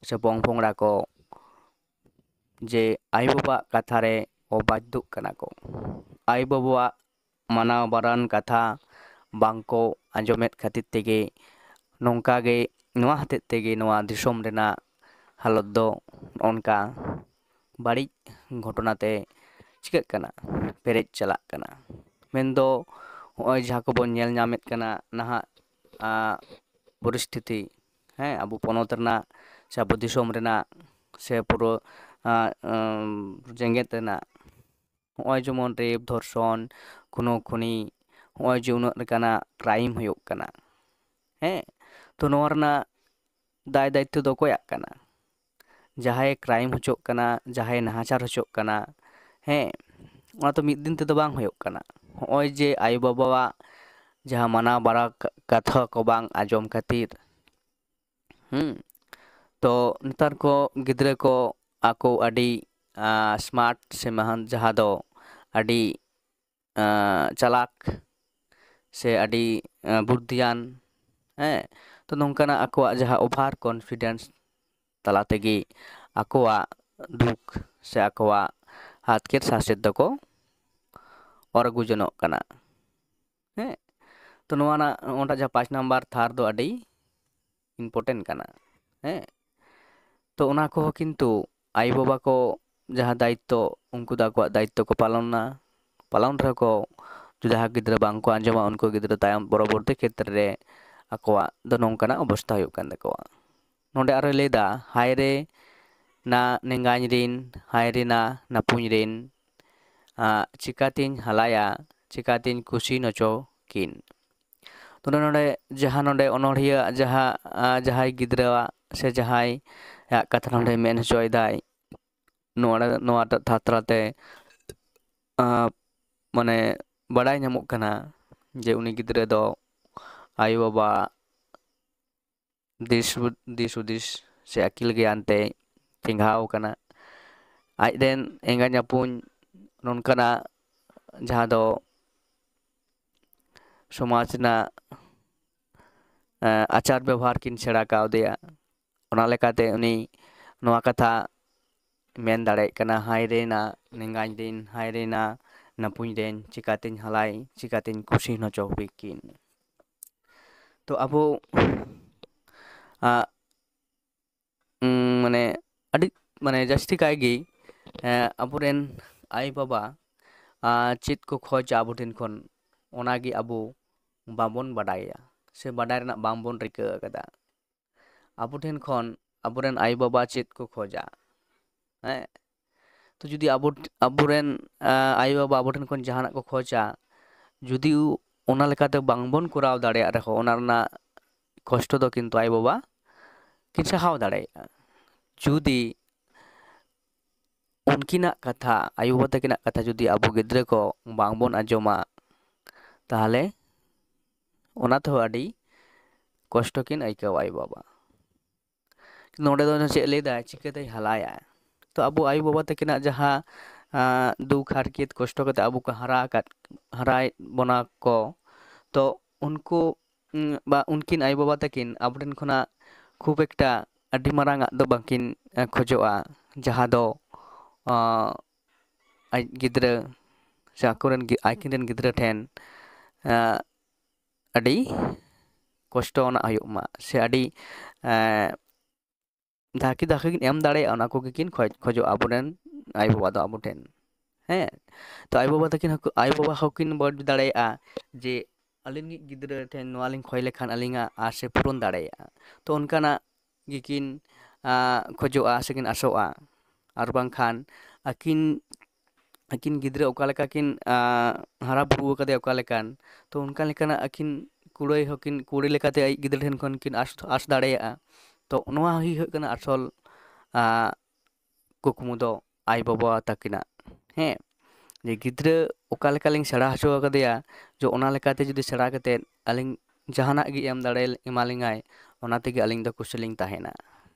ᱥᱮ ᱯᱚᱝ ᱯᱚᱝᱲᱟ ᱠᱚ ᱡᱮ ᱟᱭᱳᱼᱵᱟᱵᱟᱣᱟᱜ ᱠᱟᱛᱷᱟ ᱨᱮ ᱚᱵᱟᱫᱽᱫᱷᱚᱜ ᱠᱟᱱᱟ ᱠᱚ, ᱟᱭᱳᱼᱵᱟᱵᱟᱣᱟᱜ ᱢᱟᱱᱟᱣ ᱵᱟᱨᱚᱱ ᱠᱟᱛᱷᱟ ᱵᱟᱝ ᱠᱚ ᱟᱸᱡᱚᱢᱮᱫ ᱠᱷᱟᱹᱛᱤᱨ ᱛᱮᱜᱮ ᱱᱚᱝᱠᱟ ᱜᱮ, ᱱᱚᱣᱟ ᱦᱚᱛᱮᱡ ᱛᱮᱜᱮ ᱱᱚᱣᱟ ᱫᱤᱥᱚᱢ ᱨᱮᱱᱟᱜ ᱦᱟᱞᱚᱛ ᱫᱚ ᱚᱱᱠᱟ ᱵᱟᱹᱲᱤᱡ ᱜᱷᱚᱴᱚᱱᱟ ᱛᱮ ᱪᱤᱠᱟᱹᱜ ᱠᱟᱱᱟ, ᱯᱮᱨᱮᱡ ᱪᱟᱞᱟᱜ ᱠᱟᱱᱟ᱾ ᱢᱮᱱᱫᱚ ᱦᱚᱸᱜᱼᱚᱭ ᱡᱟᱦᱟᱸ ᱠᱚᱵᱚᱱ ᱧᱮᱞ ᱧᱟᱢᱮᱫ ᱠᱟᱱᱟ ᱱᱟᱦᱟᱜ, ᱟ, ᱯᱚᱨᱤᱥᱛᱷᱤᱛᱤ, ᱦᱮᱸ, ᱟᱵᱚ ᱯᱚᱱᱚᱛ ᱨᱮᱱᱟᱜ ᱥᱮ ᱟᱵᱚ ᱫᱤᱥᱚᱢ ᱨᱮᱱᱟᱜ ᱥᱮ ᱯᱩᱨᱟᱹ, ᱟ, ᱟᱢ, ᱡᱮᱜᱮᱛ ᱨᱮᱱᱟᱜ ᱦᱚᱸᱜᱼᱚᱭ ᱡᱮᱢᱚᱱ ᱨᱮᱯ, ᱫᱷᱚᱨᱥᱚᱱ, ᱠᱷᱩᱱᱳ ᱠᱷᱩᱱᱤ, ᱦᱚᱸᱜᱼᱚᱭ ᱡᱮ ᱩᱱᱟᱹᱜ ᱞᱮᱠᱟᱱᱟᱜ ᱠᱨᱟᱭᱤᱢ ᱦᱩᱭᱩᱜ ᱠᱟᱱᱟ, ᱦᱮᱸ, ᱛᱚ ᱱᱚᱣᱟ ᱨᱮᱱᱟᱜ ᱫᱟᱭ ᱫᱟᱭᱤᱛᱛᱚ ᱫᱚ ᱚᱠᱚᱭᱟᱜ ᱠᱟᱱᱟ? ᱡᱟᱦᱟᱸᱭ ᱠᱨᱟᱭᱤᱢ ᱦᱚᱪᱚᱜ ᱠᱟᱱᱟ, ᱡᱟᱦᱟᱸᱭ ᱱᱟᱦᱟᱪᱟᱨ ᱦᱚᱪᱚᱜ ᱠᱟᱱᱟ, ᱦᱮᱸ, ᱚᱱᱟ ᱛᱚ ᱢᱤᱫ ᱫᱤᱱ ᱛᱮᱫᱚ ᱵᱟᱝ ᱦᱩᱭᱩᱜ ᱠᱟᱱᱟ᱾ ᱦᱚᱸᱜᱼᱚᱭ ᱡᱮ ᱟᱭᱳᱼᱵᱟᱵᱟᱣᱟᱜ ᱡᱟᱦᱟᱸ ᱢᱟᱱᱟ ᱵᱟᱨᱟ ᱠᱟ-, ᱠᱟᱛᱷᱟ ᱠᱚ ᱵᱟᱝ ᱟᱸᱡᱚᱢ ᱠᱷᱟᱹᱛᱤᱨ, ᱦᱩᱸ, ᱛᱚ ᱱᱮᱛᱟᱨ ᱠᱚ ᱜᱤᱫᱽᱨᱟᱹ ᱠᱚ ᱟᱠᱚ ᱟᱹᱰᱤ ᱥᱢᱟᱨᱴ ᱥᱮ ᱢᱟᱦᱟᱱ, ᱡᱟᱦᱟᱸ ᱫᱚ ᱟᱹᱰᱤ ᱪᱟᱞᱟᱠ ᱥᱮ ᱟᱹᱰᱤ ᱵᱩᱫᱽᱫᱷᱤᱭᱟᱱ, ᱦᱮᱸ, ᱛᱚ ᱱᱚᱝᱠᱟᱱᱟᱜ ᱟᱠᱚᱣᱟᱜ ᱡᱟᱦᱟᱸ ᱳᱵᱷᱟᱨ ᱠᱚᱱᱯᱷᱤᱰᱮᱱᱥ ᱛᱟᱞᱟ ᱛᱮᱜᱮ ᱟᱠᱚᱣᱟᱜ ᱫᱩᱠ ᱥᱮ ᱟᱠᱚᱣᱟᱜ ᱦᱟᱨᱠᱮᱛ ᱥᱟᱥᱮᱛ ᱫᱚᱠᱚ ᱚᱨ ᱟᱹᱜᱩ ᱡᱚᱱᱚᱜ ᱠᱟᱱᱟ᱾ ᱦᱮᱸ, ᱛᱚ ᱱᱚᱣᱟ ᱨᱮᱱᱟᱜ ᱚᱸᱰᱮ ᱡᱟᱦᱟᱸ ᱯᱟᱸᱪ ᱱᱟᱢᱵᱟᱨ ᱛᱷᱟᱨ ᱫᱚ ᱟᱹᱰᱤ ᱤᱢᱯᱚᱨᱴᱮᱱᱴ ᱠᱟᱱᱟ᱾ ᱦᱮᱸ, ᱛᱚ ᱚᱱᱟ ᱠᱚᱦᱚᱸ ᱠᱤᱱᱛᱩ ᱟᱭᱳᱼᱵᱟᱵᱟ ᱠᱚ ᱡᱟᱦᱟᱸ ᱫᱟᱭᱤᱛᱛᱚ, ᱩᱱᱠᱩ ᱫᱚ ᱟᱠᱚᱣᱟᱜ ᱫᱟᱭᱤᱛᱛᱚ ᱠᱚ ᱯᱟᱞᱚᱱᱟ᱾ ᱯᱟᱞᱚᱱ ᱨᱮᱦᱚᱸ ᱠᱚ ᱡᱟᱦᱟᱸ ᱜᱤᱫᱽᱨᱟᱹ ᱵᱟᱝ ᱠᱚ ᱟᱸᱡᱚᱢᱟ, ᱩᱱᱠᱩ ᱜᱤᱫᱽᱨᱟᱹ ᱛᱟᱭᱚᱢ ᱯᱚᱨᱚᱵᱚᱨᱛᱤ ᱠᱷᱮᱛᱨᱮ ᱨᱮ ᱟᱠᱚᱣᱟᱜ ᱫᱚ ᱱᱚᱝᱠᱟᱱᱟᱜ ᱚᱵᱚᱥᱛᱷᱟ ᱦᱩᱭᱩᱜ ᱠᱟᱱ ᱛᱟᱠᱚᱣᱟ᱾ ᱱᱚᱰᱮ ᱟᱨᱚᱭ ᱞᱟᱹᱭᱫᱟ, ᱦᱟᱭ ᱨᱮ ᱱᱟ ᱱᱮᱸᱜᱟᱧ ᱨᱤᱱ, ᱦᱟᱭ ᱨᱮ ᱱᱟ ᱱᱟᱯᱩᱧ ᱨᱤᱱ, ᱟᱸ, ᱪᱤᱠᱟᱹᱛᱤᱧ ᱦᱟᱞᱟᱭᱟ, ᱪᱤᱠᱟᱹᱛᱤᱧ ᱠᱩᱥᱤ ᱱᱚᱪᱚ ᱠᱤᱱ᱾ ᱛᱚ ᱱᱚᱰᱮ ᱡᱟᱦᱟᱸ ᱱᱚᱰᱮ ᱚᱱᱚᱬᱦᱤᱭᱟᱹ ᱡᱟᱦᱟᱸ, ᱟᱸ, ᱡᱟᱦᱟᱸᱭ ᱜᱤᱫᱽᱨᱟᱹᱣᱟᱜ ᱥᱮ ᱡᱟᱦᱟᱸᱭᱟᱜ ᱠᱟᱛᱷᱟ ᱱᱚᱰᱮ ᱢᱮᱱ ᱦᱚᱪᱚᱭᱮᱫᱟᱭ, ᱱᱚᱣᱟ, ᱱᱚᱣᱟᱴᱟᱜ ᱛᱷᱟᱛᱨᱟ ᱛᱮ, ᱟᱸ, ᱢᱟᱱᱮ ᱵᱟᱰᱟᱭ ᱧᱟᱢᱚᱜ ᱠᱟᱱᱟ ᱡᱮ ᱩᱱᱤ ᱜᱤᱫᱽᱨᱟᱹ ᱫᱚ ᱟᱭᱳᱼᱵᱟᱵᱟ ᱫᱤᱥ ᱦᱩ-, ᱫᱤᱥ ᱦᱩᱫᱤᱥ ᱥᱮ ᱟᱹᱠᱤᱞ ᱜᱮᱭᱟᱱ ᱛᱮᱭ ᱪᱮᱸᱜᱷᱟᱣ ᱟᱠᱟᱱᱟ᱾ ᱟᱡᱨᱮᱱ ᱮᱸᱜᱟ ᱧᱟᱯᱩᱧ ᱱᱚᱝᱠᱟᱱᱟᱜ ᱡᱟᱦᱟᱸ ᱫᱚ ᱥᱚᱢᱟᱡᱽ ᱨᱮᱱᱟᱜ, ᱮᱸ, ᱟᱪᱟᱨ ᱵᱮᱵᱚᱦᱟᱨ ᱠᱤᱱ ᱥᱮᱬᱟ ᱠᱟᱣᱫᱮᱭᱟ᱾ ᱚᱱᱟ ᱞᱮᱠᱟᱛᱮ ᱩᱱᱤ ᱱᱚᱣᱟ ᱠᱟᱛᱷᱟ ᱢᱮᱱ ᱫᱟᱲᱮᱭᱟᱜ ᱠᱟᱱᱟ, ᱦᱟᱭ ᱨᱮ ᱱᱟ ᱱᱮᱸᱜᱟᱧ ᱨᱮᱱ, ᱦᱟᱭ ᱨᱮ ᱱᱟ ᱱᱟᱯᱩᱧ ᱨᱮᱱ, ᱪᱤᱠᱟᱹᱛᱤᱧ ᱦᱟᱞᱟᱭ, ᱪᱤᱠᱟᱹᱛᱤᱧ ᱠᱩᱥᱤ ᱦᱚᱪᱚ ᱠᱤᱱ᱾ ᱛᱚ ᱟᱵᱚ, ᱟᱜ, ᱩᱸ, ᱢᱟᱱᱮ ᱟᱹᱰᱤ, ᱢᱟᱱᱮ ᱡᱟᱹᱥᱛᱤ ᱠᱟᱭ ᱜᱮ, ᱮᱸ, ᱟᱵᱚᱨᱮᱱ ᱟᱭᱳᱼᱵᱟᱵᱟ, ᱟᱸ, ᱪᱮᱫ ᱠᱚ ᱠᱷᱚᱡᱟ ᱟᱵᱚ ᱴᱷᱮᱱ ᱠᱷᱚᱱ, ᱚᱱᱟᱜᱮ ᱟᱵᱚ ᱵᱟᱵᱚᱱ ᱵᱟᱰᱟᱭᱟ ᱥᱮ ᱵᱟᱰᱟᱭ ᱨᱮᱱᱟᱜ ᱵᱟᱝᱵᱚᱱ ᱨᱤᱠᱟᱹ ᱟᱠᱟᱫᱟ᱾ ᱟᱵᱚ ᱴᱷᱮᱱ ᱠᱷᱚᱱ, ᱟᱵᱚᱨᱮᱱ ᱟᱭᱳᱼᱵᱟᱵᱟ ᱪᱮᱫ ᱠᱚ ᱠᱷᱚᱡᱟ, ᱦᱮᱸ, ᱛᱚ ᱡᱩᱫᱤ ᱟᱵᱚ, ᱟᱵᱚᱨᱮᱱ, ᱟᱸ, ᱟᱭᱳᱼᱵᱟᱵᱟ ᱟᱵᱚ ᱴᱷᱮᱱ ᱠᱷᱚᱱ ᱡᱟᱦᱟᱱᱟᱜ ᱠᱚ ᱠᱷᱚᱡᱟ, ᱡᱩᱫᱤ ᱚᱱᱟ ᱞᱮᱠᱟᱛᱮ ᱵᱟᱝᱵᱚᱱ ᱠᱚᱨᱟᱣ ᱫᱟᱲᱮᱭᱟᱜ ᱨᱮᱦᱚᱸ, ᱚᱱᱟ ᱨᱮᱱᱟᱜ ᱠᱚᱥᱴᱚ ᱫᱚ ᱠᱤᱱᱛᱩ ᱟᱭᱳᱼᱵᱟᱵᱟ ᱠᱤᱱ ᱥᱟᱦᱟᱣ ᱫᱟᱲᱮᱭᱟᱜᱼᱟ᱾ ᱡᱩᱫᱤ ᱩᱱᱠᱤᱱᱟᱜ ᱠᱟᱛᱷᱟ, ᱟᱭᱳᱼᱵᱟᱵᱟ ᱛᱟᱹᱠᱤᱱᱟᱜ ᱠᱟᱛᱷᱟ ᱡᱩᱫᱤ ᱟᱵᱚ ᱜᱤᱫᱽᱨᱟᱹ ᱠᱚ ᱵᱟᱝᱵᱚᱱ ᱟᱸᱡᱚᱢᱟ, ᱛᱟᱦᱚᱞᱮ ᱚᱱᱟ ᱛᱮᱦᱚᱸ ᱟᱹᱰᱤ ᱠᱚᱥᱴᱚ ᱠᱤᱱ ᱟᱹᱭᱠᱟᱹᱣᱟ ᱟᱭᱳᱼᱵᱟᱵᱟ᱾ ᱱᱚᱰᱮ ᱫᱚ ᱪᱮᱫ ᱞᱟᱹᱭ ᱫᱟᱭ, ᱪᱤᱠᱟᱹᱛᱮᱭ ᱦᱟᱞᱟᱭᱟ? ᱛᱚ ᱟᱵᱚ ᱟᱭᱳᱼᱵᱟᱵᱟ ᱛᱟᱹᱠᱤᱱᱟᱜ ᱡᱟᱦᱟᱸ ᱟᱸ, ᱫᱩᱠ ᱦᱟᱨᱠᱮᱛ ᱠᱚᱥᱴᱚ ᱠᱟᱛᱮ ᱟᱵᱚ ᱠᱚ ᱦᱟᱨᱟ ᱟᱠᱟᱫ, ᱦᱟᱨᱟᱭᱮᱫ ᱵᱚᱱᱟ ᱠᱚ, ᱛᱚ ᱩᱱᱠᱩ ᱩᱸ, ᱵᱟ ᱩᱱᱠᱤᱱ ᱟᱭᱳᱼᱵᱟᱵᱟ ᱛᱟᱹᱠᱤᱱ ᱟᱵᱚ ᱴᱷᱮᱱ ᱠᱷᱚᱱᱟᱜ ᱠᱷᱩᱵ ᱮᱠᱴᱟ ᱟᱹᱰᱤ ᱢᱟᱨᱟᱝ ᱟᱜ ᱫᱚ ᱵᱟᱝᱠᱤᱱ ᱮ, ᱠᱷᱚᱡᱚᱜᱼᱟ, ᱡᱟᱦᱟᱸ ᱫᱚ ᱟᱸ, ᱟᱡ ᱜᱤᱫᱽᱨᱟᱹ ᱥᱮ ᱟᱠᱚᱨᱮᱱ ᱜᱤ- ᱟᱹᱠᱤᱱ ᱨᱮᱱ ᱜᱤᱫᱽᱨᱟᱹ ᱴᱷᱮᱱ ᱟᱸ, ᱟᱹᱰᱤ ᱠᱚᱥᱴᱚ ᱟᱱᱟᱜ ᱦᱩᱭᱩᱜ ᱢᱟ, ᱥᱮ ᱟᱹᱰᱤ ᱮᱸ, ᱫᱷᱟᱠᱮ ᱫᱷᱟᱠᱮ ᱠᱤᱱ ᱮᱢ ᱫᱟᱲᱮᱭᱟᱜᱼᱟ, ᱚᱱᱟ ᱠᱚᱜᱮ ᱠᱤᱱ ᱠᱷᱚᱡᱽ ᱠᱷᱚᱡᱚᱜᱼᱟ ᱟᱵᱚᱨᱮᱱ ᱟᱭᱳᱼᱵᱟᱵᱟ ᱫᱚ ᱟᱵᱚ ᱴᱷᱮᱱ᱾ ᱦᱮᱸ, ᱛᱚ ᱟᱭᱳᱼᱵᱟᱵᱟ ᱛᱟᱹᱠᱤᱱ ᱦᱚᱸᱠᱚ, ᱟᱭᱳᱼᱵᱟᱵᱟ ᱦᱚᱸᱠᱤᱱ ᱵᱚᱡᱽ ᱫᱟᱲᱮᱭᱟᱜᱼᱟ ᱡᱮ ᱟᱹᱞᱤᱧᱤᱡ ᱜᱤᱫᱽᱨᱟᱹ ᱴᱷᱮᱱ ᱱᱚᱣᱟ ᱞᱤᱧ ᱠᱷᱚᱭ ᱞᱮᱠᱷᱟᱱ ᱟᱹᱞᱤᱧᱟᱜ ᱟᱥ ᱮ ᱯᱩᱨᱚᱱ ᱫᱟᱲᱮᱭᱟᱜᱼᱟ᱾ ᱛᱚ ᱚᱱᱠᱟᱱᱟᱜ ᱜᱮᱠᱤᱱ ᱟᱸ, ᱠᱷᱚᱡᱚᱜᱼᱟ ᱥᱮᱠᱤᱱ ᱟᱥᱚᱜᱼᱟ᱾ ᱟᱨ ᱵᱟᱝᱠᱷᱟᱱ ᱟᱹᱠᱤᱱ ᱟᱹᱠᱤᱱ ᱜᱤᱫᱽᱨᱟᱹ ᱚᱠᱟ ᱞᱮᱠᱟ ᱠᱤᱱ ᱟᱸ, ᱦᱟᱨᱟ ᱵᱩᱨᱩ ᱟᱠᱟᱫᱮᱭᱟ ᱚᱠᱟ ᱞᱮᱠᱟᱱ, ᱛᱚ ᱚᱱᱠᱟ ᱞᱮᱠᱟᱱᱟᱜ ᱟᱹᱠᱤᱱ ᱠᱩᱲᱟᱹᱭ ᱦᱚᱸᱠᱤᱱ ᱠᱩᱲᱟᱹᱭ ᱞᱮᱠᱟᱛᱮ ᱟᱡ ᱜᱤᱫᱽᱨᱟᱹ ᱴᱷᱮᱱ ᱠᱷᱚᱱ ᱠᱤᱱ ᱟᱥ, ᱟᱥ ᱫᱟᱲᱮᱭᱟᱜᱼᱟ᱾ ᱛᱚ ᱱᱚᱣᱟ ᱦᱩᱭ ᱦᱩᱭᱩᱜ ᱠᱟᱱᱟ ᱟᱥᱚᱞ ᱟᱸ, ᱠᱩᱠᱢᱩ ᱫᱚ ᱟᱭᱳᱼᱵᱟᱵᱟ ᱛᱟᱹᱠᱤᱱᱟᱜ᱾ ᱦᱮᱸ, ᱡᱮ ᱜᱤᱫᱽᱨᱟᱹ ᱚᱠᱟ ᱞᱮᱠᱟᱞᱤᱧ ᱥᱮᱬᱟ ᱦᱚᱪᱚ ᱟᱠᱟᱫᱮᱭᱟ, ᱡᱮ ᱚᱱᱟ ᱞᱮᱠᱟᱛᱮ ᱡᱩᱫᱤ ᱥᱮᱬᱟ ᱠᱟᱛᱮᱫ ᱟᱹᱞᱤᱧ ᱡᱟᱦᱟᱱᱟᱜ ᱜᱮ ᱮᱢ ᱫᱟᱲᱮ ᱮᱢᱟᱞᱤᱧᱟᱭ, ᱚᱱᱟ ᱛᱮᱜᱮ ᱟᱹᱞᱤᱧ ᱫᱚ ᱠᱩᱥᱤ ᱞᱤᱧ ᱛᱟᱦᱮᱱᱟ᱾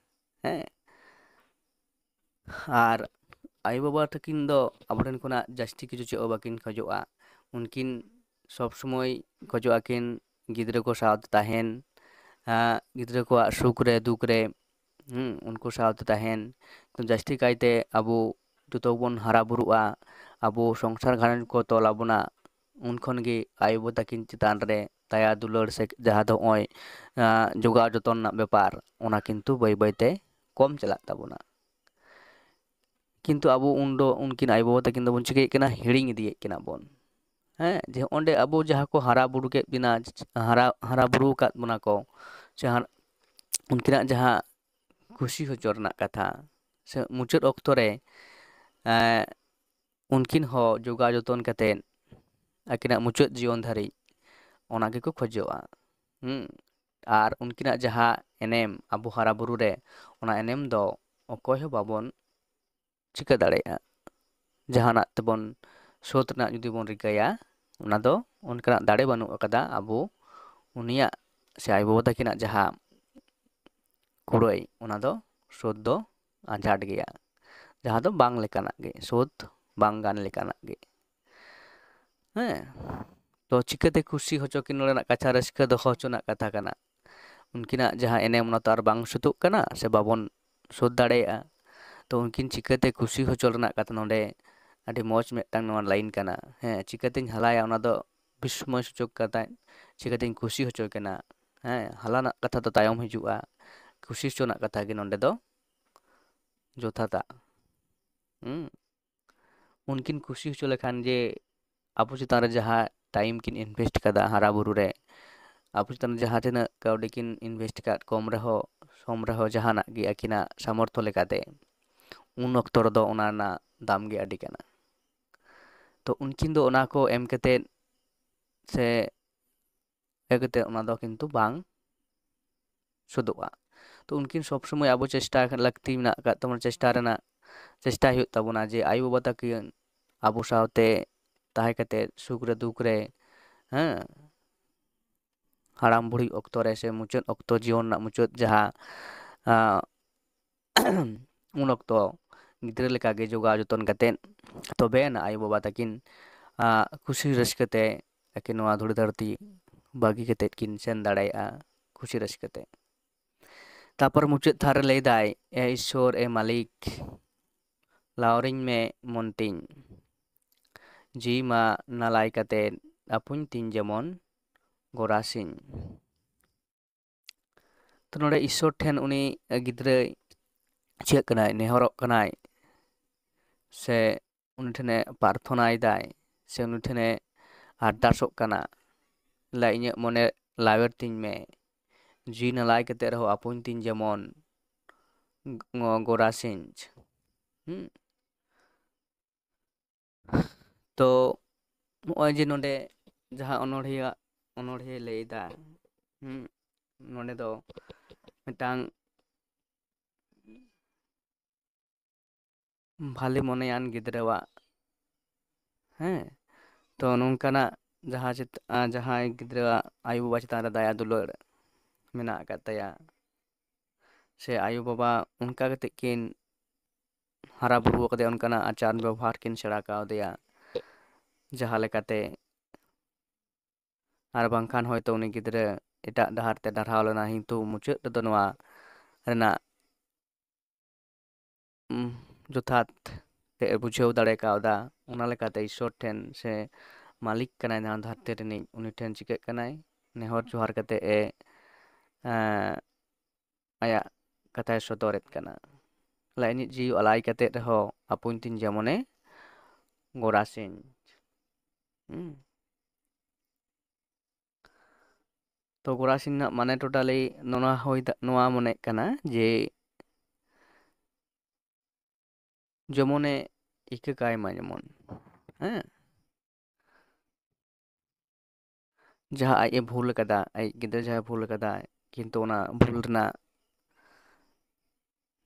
ᱦᱮᱸ, ᱟᱨ ᱟᱭᱳᱼᱵᱟᱵᱟ ᱛᱟᱹᱠᱤᱱ ᱫᱚ ᱟᱵᱚ ᱴᱷᱮᱱ ᱠᱷᱚᱱᱟᱜ ᱡᱟᱹᱥᱛᱤ ᱠᱤᱪᱷᱩ ᱪᱮᱫ ᱦᱚᱸ ᱵᱟᱹᱠᱤᱱ ᱠᱷᱚᱡᱚᱜᱼᱟ᱾ ᱩᱱᱠᱤᱱ ᱥᱚᱵᱽ ᱥᱚᱢᱚᱭ ᱠᱷᱚᱡᱚᱜ ᱟᱹᱠᱤᱱ ᱜᱤᱫᱽᱨᱟᱹ ᱠᱚ ᱥᱟᱶᱛᱮ ᱛᱟᱦᱮᱱ, ᱟᱸ, ᱜᱤᱫᱽᱨᱟᱹ ᱠᱚᱣᱟᱜ ᱥᱩᱠ ᱨᱮ ᱫᱩᱠ ᱨᱮ, ᱦᱩᱸ, ᱩᱱᱠᱩ ᱥᱟᱶᱛᱮ ᱛᱟᱦᱮᱱ᱾ ᱡᱟᱹᱥᱛᱤ ᱠᱟᱭᱛᱮ ᱟᱵᱚ ᱡᱚᱛᱚ ᱵᱚᱱ ᱦᱟᱨᱟ ᱵᱩᱨᱩᱜᱼᱟ, ᱟᱵᱚ ᱥᱚᱝᱥᱟᱨ ᱜᱷᱟᱨᱚᱸᱡᱽ ᱠᱚ ᱛᱚᱞ ᱟᱵᱚᱱᱟ, ᱩᱱ ᱠᱷᱚᱱ ᱜᱮ ᱟᱭᱳ ᱵᱟᱵᱟ ᱛᱟᱹᱠᱤᱱ ᱪᱮᱛᱟᱱ ᱨᱮ ᱫᱟᱭᱟ ᱫᱩᱞᱟᱹᱲ ᱥᱮ ᱡᱟᱦᱟᱸ ᱫᱚ ᱱᱚᱜᱼᱚᱭ, ᱟᱸ, ᱡᱚᱜᱟᱣ ᱡᱚᱛᱚᱱ ᱨᱮᱱᱟᱜ ᱵᱮᱯᱟᱨ, ᱚᱱᱟ ᱠᱤᱱᱛᱩ ᱵᱟᱹᱭ ᱵᱟᱹᱭ ᱛᱮ ᱠᱚᱢ ᱪᱟᱞᱟᱜ ᱛᱟᱵᱚᱱᱟ᱾ ᱠᱤᱱᱛᱩ ᱟᱵᱚ ᱩᱱᱫᱚ ᱩᱱᱠᱤᱱ ᱟᱭᱳ ᱵᱟᱵᱟ ᱛᱟᱹᱠᱤᱱ ᱫᱚᱵᱚᱱ ᱪᱤᱠᱟᱹᱭᱮᱫ ᱠᱟᱱᱟ, ᱦᱤᱲᱤᱧ ᱤᱫᱤᱭᱮᱫ ᱠᱤᱱᱟ ᱵᱚᱱ᱾ ᱦᱮᱸ, ᱡᱮ ᱚᱸᱰᱮ ᱟᱵᱚ ᱡᱟᱦᱟᱸ ᱠᱚ ᱦᱟᱨᱟ ᱵᱩᱨᱩ ᱠᱮᱫ ᱵᱤᱱᱟ, ᱦᱟᱨᱟ, ᱦᱟᱨᱟ ᱵᱩᱨᱩ ᱟᱠᱟᱫ ᱵᱚᱱᱟ ᱠᱚ, ᱥᱮ ᱦᱟᱨ-, ᱩᱱᱠᱤᱱᱟᱜ ᱡᱟᱦᱟᱸ ᱠᱩᱥᱤ ᱦᱚᱪᱚ ᱨᱮᱱᱟᱜ ᱠᱟᱛᱷᱟ, ᱥᱮ ᱢᱩᱪᱟᱹᱫ ᱚᱠᱛᱚ ᱨᱮ, ᱮᱸ, ᱩᱱᱠᱤᱱ ᱦᱚᱸ ᱡᱚᱜᱟᱣ ᱡᱚᱛᱚᱱ ᱠᱟᱛᱮᱫ ᱟᱹᱠᱤᱱᱟᱜ ᱢᱩᱪᱟᱹᱫ ᱡᱤᱭᱚᱱ ᱫᱷᱟᱹᱨᱤᱡ ᱚᱱᱟ ᱜᱮᱠᱚ ᱠᱷᱚᱡᱚᱜᱼᱟ᱾ ᱦᱩᱸ᱾ ᱟᱨ ᱩᱱᱠᱤᱱᱟᱜ ᱡᱟᱦᱟᱸ ᱮᱱᱮᱢ ᱟᱵᱚ ᱦᱟᱨᱟ ᱵᱩᱨᱩ ᱨᱮ, ᱚᱱᱟ ᱮᱱᱮᱢ ᱫᱚ ᱚᱠᱚᱭ ᱦᱚᱸ ᱵᱟᱵᱚᱱ ᱪᱤᱠᱟᱹ ᱫᱟᱲᱮᱭᱟᱜᱼᱟ᱾ ᱡᱟᱦᱟᱱᱟᱜ ᱛᱮᱵᱚᱱ ᱥᱳᱫᱷ ᱨᱮᱱᱟᱜ ᱡᱩᱫᱤ ᱵᱚᱱ ᱨᱤᱠᱟᱹᱭᱟ, ᱚᱱᱟ ᱫᱚ ᱚᱱᱠᱟᱱᱟᱜ ᱫᱟᱲᱮ ᱵᱟᱹᱱᱩᱜ ᱟᱠᱟᱫᱟ ᱟᱵᱚ ᱩᱱᱤᱭᱟᱜ ᱥᱮ ᱟᱭᱳ ᱵᱟᱵᱟ ᱛᱟᱹᱠᱤᱱᱟᱜ ᱡᱟᱦᱟᱸ ᱠᱩᱲᱟᱹᱭ, ᱚᱱᱟ ᱫᱚ ᱥᱳᱫᱷ ᱫᱚ ᱟᱸᱡᱷᱟᱴ ᱜᱮᱭᱟ, ᱡᱟᱦᱟᱸ ᱫᱚ ᱵᱟᱝ ᱞᱮᱠᱟᱱᱟᱜ ᱜᱮ, ᱥᱳᱫᱷ ᱵᱟᱝ ᱜᱟᱱ ᱞᱮᱠᱟᱱᱟᱜ ᱜᱮ᱾ ᱦᱮᱸ, ᱛᱚ ᱪᱤᱠᱟᱹᱛᱮ ᱠᱩᱥᱤ ᱦᱚᱪᱚ ᱠᱤᱱ, ᱱᱚᱰᱮᱱᱟᱜ ᱠᱟᱛᱷᱟ ᱨᱟᱹᱥᱠᱟᱹ ᱫᱚᱦᱚ ᱦᱚᱪᱚ ᱨᱮᱱᱟᱜ ᱠᱟᱛᱷᱟ ᱠᱟᱱᱟ᱾ ᱩᱱᱠᱤᱱᱟᱜ ᱡᱟᱦᱟᱸ ᱮᱱᱮᱢ, ᱚᱱᱟ ᱛᱚ ᱟᱨ ᱵᱟᱝ ᱥᱳᱫᱷᱚᱜ ᱠᱟᱱᱟ ᱥᱮ ᱵᱟᱵᱚᱱ ᱥᱳᱫᱷ ᱫᱟᱲᱮᱭᱟᱜᱼᱟ᱾ ᱛᱚ ᱩᱱᱠᱤᱱ ᱪᱤᱠᱟᱹᱛᱮ ᱠᱩᱥᱤ ᱦᱚᱪᱚ ᱨᱮᱱᱟᱜ ᱠᱟᱛᱷᱟ ᱱᱚᱰᱮ ᱟᱹᱰᱤ ᱢᱚᱡᱽ ᱢᱤᱫᱴᱟᱝ ᱱᱚᱣᱟ ᱞᱟᱭᱤᱱ ᱠᱟᱱᱟ᱾ ᱦᱮᱸ, ᱪᱤᱠᱟᱹᱛᱤᱧ ᱦᱟᱞᱟᱭᱟ, ᱚᱱᱟ ᱫᱚ ᱵᱤᱥᱢᱚᱭ ᱥᱩᱪᱚᱠ ᱠᱟᱛᱷᱟ, ᱪᱤᱠᱟᱹᱛᱤᱧ ᱠᱩᱥᱤ ᱦᱚᱪᱚ ᱠᱤᱱᱟ᱾ ᱦᱮᱸ, ᱦᱟᱞᱟ ᱨᱮᱱᱟᱜ ᱠᱟᱛᱷᱟ ᱫᱚ ᱛᱟᱭᱚᱢ ᱦᱤᱡᱩᱜᱼᱟ, ᱠᱩᱥᱤ ᱦᱚᱪᱚ ᱨᱮᱱᱟᱜ ᱠᱟᱛᱷᱟ ᱜᱮ ᱱᱚᱰᱮ ᱫᱚ ᱡᱚᱛᱷᱟᱛᱟ᱾ ᱦᱩᱸ, ᱩᱱᱠᱤᱱ ᱠᱩᱥᱤ ᱦᱚᱪᱚ ᱞᱮᱠᱷᱟᱱ ᱡᱮ ᱟᱵᱚ ᱪᱮᱛᱟᱱ ᱨᱮ ᱡᱟᱦᱟᱸ ᱴᱟᱭᱤᱢ ᱠᱤᱱ ᱤᱱᱵᱷᱮᱥᱴ ᱠᱟᱫᱟ ᱦᱟᱨᱟ ᱵᱩᱨᱩ ᱨᱮ, ᱟᱵᱚ ᱪᱮᱛᱟᱱ ᱨᱮ ᱡᱟᱦᱟᱸ ᱛᱤᱱᱟᱹᱜ ᱠᱟᱹᱣᱰᱤ ᱠᱤᱱ ᱤᱱᱵᱷᱮᱥᱴ ᱠᱟᱫ, ᱠᱚᱢ ᱨᱮᱦᱚᱸ ᱥᱚᱢ ᱨᱮᱦᱚᱸ, ᱡᱟᱦᱟᱱᱟᱜ ᱜᱮ ᱟᱹᱠᱤᱱᱟᱜ ᱥᱟᱢᱚᱨᱛᱷᱚ ᱞᱮᱠᱟᱛᱮ, ᱩᱱ ᱚᱠᱛᱚ ᱨᱮᱫᱚ ᱚᱱᱟ ᱨᱮᱱᱟᱜ ᱫᱟᱢ ᱜᱮ ᱟᱹᱰᱤ ᱠᱟᱱᱟ᱾ ᱛᱚ ᱩᱱᱠᱤᱱ ᱫᱚ ᱚᱱᱟ ᱠᱚ ᱮᱢ ᱠᱟᱛᱮᱫ ᱥᱮ ᱤᱭᱟᱹ ᱠᱟᱛᱮᱫ ᱚᱱᱟ ᱫᱚ ᱠᱤᱱᱛᱩ ᱵᱟᱝ ᱥᱳᱫᱷᱚᱜᱼᱟ᱾ ᱛᱚ ᱩᱱᱠᱤᱱ ᱥᱚᱵᱽ ᱥᱚᱢᱚᱭ ᱟᱵᱚ ᱪᱮᱥᱴᱟ ᱞᱟᱹᱠᱛᱤ ᱢᱮᱱᱟᱜ ᱟᱠᱟᱫ ᱛᱟᱵᱚᱱᱟ, ᱪᱮᱥᱴᱟ ᱨᱮᱱᱟᱜ, ᱪᱮᱥᱴᱟᱭ ᱦᱩᱭᱩᱜ ᱛᱟᱵᱚᱱᱟ ᱡᱮ ᱟᱭᱳᱼᱵᱟᱵᱟ ᱛᱟᱹᱠᱤᱱ ᱟᱵᱚ ᱥᱟᱶᱛᱮ ᱛᱟᱦᱮᱸ ᱠᱟᱛᱮᱫ ᱥᱩᱠ ᱨᱮ ᱫᱩᱠ ᱨᱮ, ᱦᱮᱸ, ᱦᱟᱲᱟᱢ ᱵᱩᱲᱦᱤ ᱚᱠᱛᱚ ᱨᱮ ᱥᱮ ᱢᱩᱪᱟᱹᱫ ᱚᱠᱛᱚ, ᱡᱤᱭᱚᱱ ᱨᱮᱱᱟᱜ ᱢᱩᱪᱟᱹᱫ ᱡᱟᱦᱟᱸ, ᱟᱸ, ᱩᱱ ᱚᱠᱛᱚ ᱜᱤᱫᱽᱨᱟᱹ ᱞᱮᱠᱟᱜᱮ ᱡᱚᱜᱟᱣ ᱡᱚᱛᱚᱱ ᱠᱟᱛᱮᱫ, ᱛᱚᱵᱮ ᱟᱱᱟᱜ ᱟᱭᱳᱼᱵᱟᱵᱟ ᱛᱟᱹᱠᱤᱱ, ᱟᱸ, ᱠᱩᱥᱤ ᱨᱟᱹᱥᱠᱟᱹ ᱛᱮ ᱟᱹᱠᱤᱱ ᱱᱚᱣᱟ ᱫᱷᱩᱲᱤ ᱫᱷᱟᱹᱨᱛᱤ ᱵᱟᱹᱜᱤ ᱠᱟᱛᱮᱫ ᱠᱤᱱ ᱥᱮᱱ ᱫᱟᱲᱮᱭᱟᱜᱼᱟ ᱠᱩᱥᱤ ᱨᱟᱹᱥᱠᱟᱹ ᱛᱮ᱾ ᱛᱟᱯᱚᱨ ᱢᱩᱪᱟᱹᱫ ᱛᱷᱟᱨ ᱨᱮ ᱞᱟᱹᱭ ᱫᱟᱭ, "ᱮ ᱤᱥᱥᱚᱨ, ᱮ ᱢᱟᱹᱞᱤᱠ, ᱞᱟᱣᱨᱤᱧ ᱢᱮ ᱢᱚᱱ ᱛᱤᱧ, ᱡᱤᱣᱤ ᱢᱟ ᱱᱟᱞᱟᱭ ᱠᱟᱛᱮᱫ ᱟᱹᱯᱩᱧ ᱛᱤᱧ ᱡᱮᱢᱚᱱ ᱜᱚᱨᱟᱥᱤᱧ᱾" ᱛᱚ ᱱᱚᱰᱮ ᱤᱥᱥᱚᱨ ᱴᱷᱮᱱ ᱩᱱᱤ ᱜᱤᱫᱽᱨᱟᱹᱭ ᱪᱮᱫ ᱠᱟᱱᱟᱭ, ᱱᱮᱦᱚᱨᱚᱜ ᱠᱟᱱᱟᱭ, ᱥᱮ ᱩᱱᱤ ᱴᱷᱮᱱᱮ ᱯᱨᱟᱨᱛᱷᱚᱱᱟᱭ ᱫᱟᱭ, ᱥᱮ ᱩᱱᱤ ᱴᱷᱮᱱᱮ ᱟᱨᱫᱟᱥᱚᱜ ᱠᱟᱱᱟ, ᱞᱟ ᱤᱧᱟᱹᱜ ᱢᱚᱱᱮ ᱞᱟᱣᱮᱨ ᱛᱤᱧ ᱢᱮ, ᱡᱤᱣᱤ ᱱᱟᱞᱟᱭ ᱠᱟᱛᱮ ᱨᱮᱦᱚᱸ ᱟᱹᱯᱩᱧ ᱛᱤᱧ ᱡᱮᱢᱚᱱ ᱜᱚ-, ᱜᱚᱨᱟᱥᱤᱧ᱾ ᱦᱩᱸ? ᱛᱚ ᱱᱚᱜᱼᱚᱭ ᱡᱮ ᱱᱚᱰᱮ ᱡᱟᱦᱟᱸ ᱚᱱᱚᱬᱦᱤᱭᱟᱹ, ᱚᱱᱚᱬᱦᱤᱭᱟᱹ ᱞᱟᱹᱭᱫᱟ, ᱦᱩᱸ, ᱱᱚᱰᱮ ᱫᱚ ᱢᱤᱫᱴᱟᱝ ᱵᱷᱟᱞᱮ ᱢᱚᱱᱮᱭᱟᱱ ᱜᱤᱫᱽᱨᱟᱹᱣᱟᱜ, ᱦᱮᱸ, ᱛᱚ ᱱᱚᱝᱠᱟᱱᱟᱜ ᱡᱟᱦᱟᱸ ᱪᱮᱛ-, ᱟᱸ, ᱡᱟᱦᱟᱸᱭ ᱜᱤᱫᱽᱨᱟᱹᱣᱟᱜ ᱟᱭᱳᱼᱵᱟᱵᱟ ᱪᱮᱛᱟᱱ ᱨᱮ ᱫᱟᱭᱟ ᱫᱩᱞᱟᱹᱲ ᱢᱮᱱᱟᱜ ᱟᱠᱟᱫ ᱛᱟᱭᱟ, ᱥᱮ ᱟᱭᱳᱼᱵᱟᱵᱟ ᱚᱱᱠᱟ ᱠᱟᱛᱮᱫ ᱠᱤᱱ ᱦᱟᱨᱟ ᱵᱩᱨᱩ ᱟᱠᱟᱫᱮᱭᱟ, ᱚᱱᱠᱟᱱᱟᱜ ᱟᱪᱟᱨ ᱵᱮᱵᱚᱦᱟᱨ ᱠᱤᱱ ᱥᱮᱬᱟ ᱠᱟᱣᱫᱮᱭᱟ, ᱡᱟᱦᱟᱸ ᱞᱮᱠᱟᱛᱮ ᱟᱨ ᱵᱟᱝᱠᱷᱟᱱ ᱦᱚᱭᱛᱳ ᱩᱱᱤ ᱜᱤᱫᱽᱨᱟᱹ ᱮᱴᱟᱜ ᱰᱟᱦᱟᱨ ᱛᱮ ᱰᱟᱨᱦᱟᱣ ᱞᱮᱱᱟ, ᱠᱤᱱᱛᱩ ᱢᱩᱪᱟᱹᱫ ᱨᱮᱫᱚ ᱱᱚᱣᱟ ᱨᱮᱱᱟᱜ, ᱩᱢ, ᱡᱚᱛᱷᱟᱛ ᱛᱮ ᱮ ᱵᱩᱡᱷᱟᱹᱣ ᱫᱟᱲᱮ ᱠᱟᱣᱫᱟ᱾ ᱚᱱᱟ ᱞᱮᱠᱟᱛᱮ ᱤᱥᱥᱚᱨ ᱴᱷᱮᱱ ᱥᱮ ᱢᱟᱹᱞᱤᱠ ᱠᱟᱱᱟᱭ ᱱᱚᱣᱟ ᱫᱷᱟᱹᱨᱛᱤ ᱨᱤᱱᱤᱡ, ᱩᱱᱤ ᱴᱷᱮᱱ ᱪᱤᱠᱟᱹᱜ ᱠᱟᱱᱟᱭ? ᱱᱮᱦᱚᱨ ᱡᱚᱦᱟᱨ ᱠᱟᱛᱮ ᱮ, ᱮᱸ, ᱟᱭᱟᱜ ᱠᱟᱛᱷᱟᱭ ᱥᱚᱫᱚᱨᱮᱫ ᱠᱟᱱᱟ᱾ ᱞᱟᱭ ᱤᱧᱤᱡ ᱡᱤᱣᱤ ᱟᱞᱟᱭ ᱠᱟᱛᱮ ᱨᱮᱦᱚᱸ ᱟᱯᱩᱧ ᱛᱤᱧ ᱡᱮᱢᱚᱱᱮ ᱜᱚᱨᱟᱥᱤᱧ᱾ ᱦᱩᱸ᱾ ᱛᱚ ᱜᱚᱨᱟᱥᱤᱧ ᱨᱮᱱᱟᱜ ᱢᱟᱱᱮ totally ᱱᱚᱣᱟ ᱦᱩᱭ ᱫᱟ-, ᱱᱚᱣᱟ ᱢᱚᱱᱮᱜ ᱠᱟᱱᱟ ᱡᱮ ᱡᱮᱢᱚᱱᱮ ᱤᱠᱟᱹ ᱠᱟᱭ ᱢᱟ ᱡᱮᱢᱚᱱ, ᱦᱮᱸ? ᱡᱟᱦᱟᱸ ᱟᱡ ᱮ ᱵᱷᱩᱞ ᱠᱟᱫᱟ, ᱟᱡ ᱜᱤᱫᱽᱨᱟᱹ ᱡᱟᱦᱟᱸᱭ ᱵᱷᱩᱞ ᱠᱟᱫᱟᱭ, ᱠᱤᱱᱛᱩ ᱚᱱᱟ ᱵᱷᱩᱞ ᱨᱮᱱᱟᱜ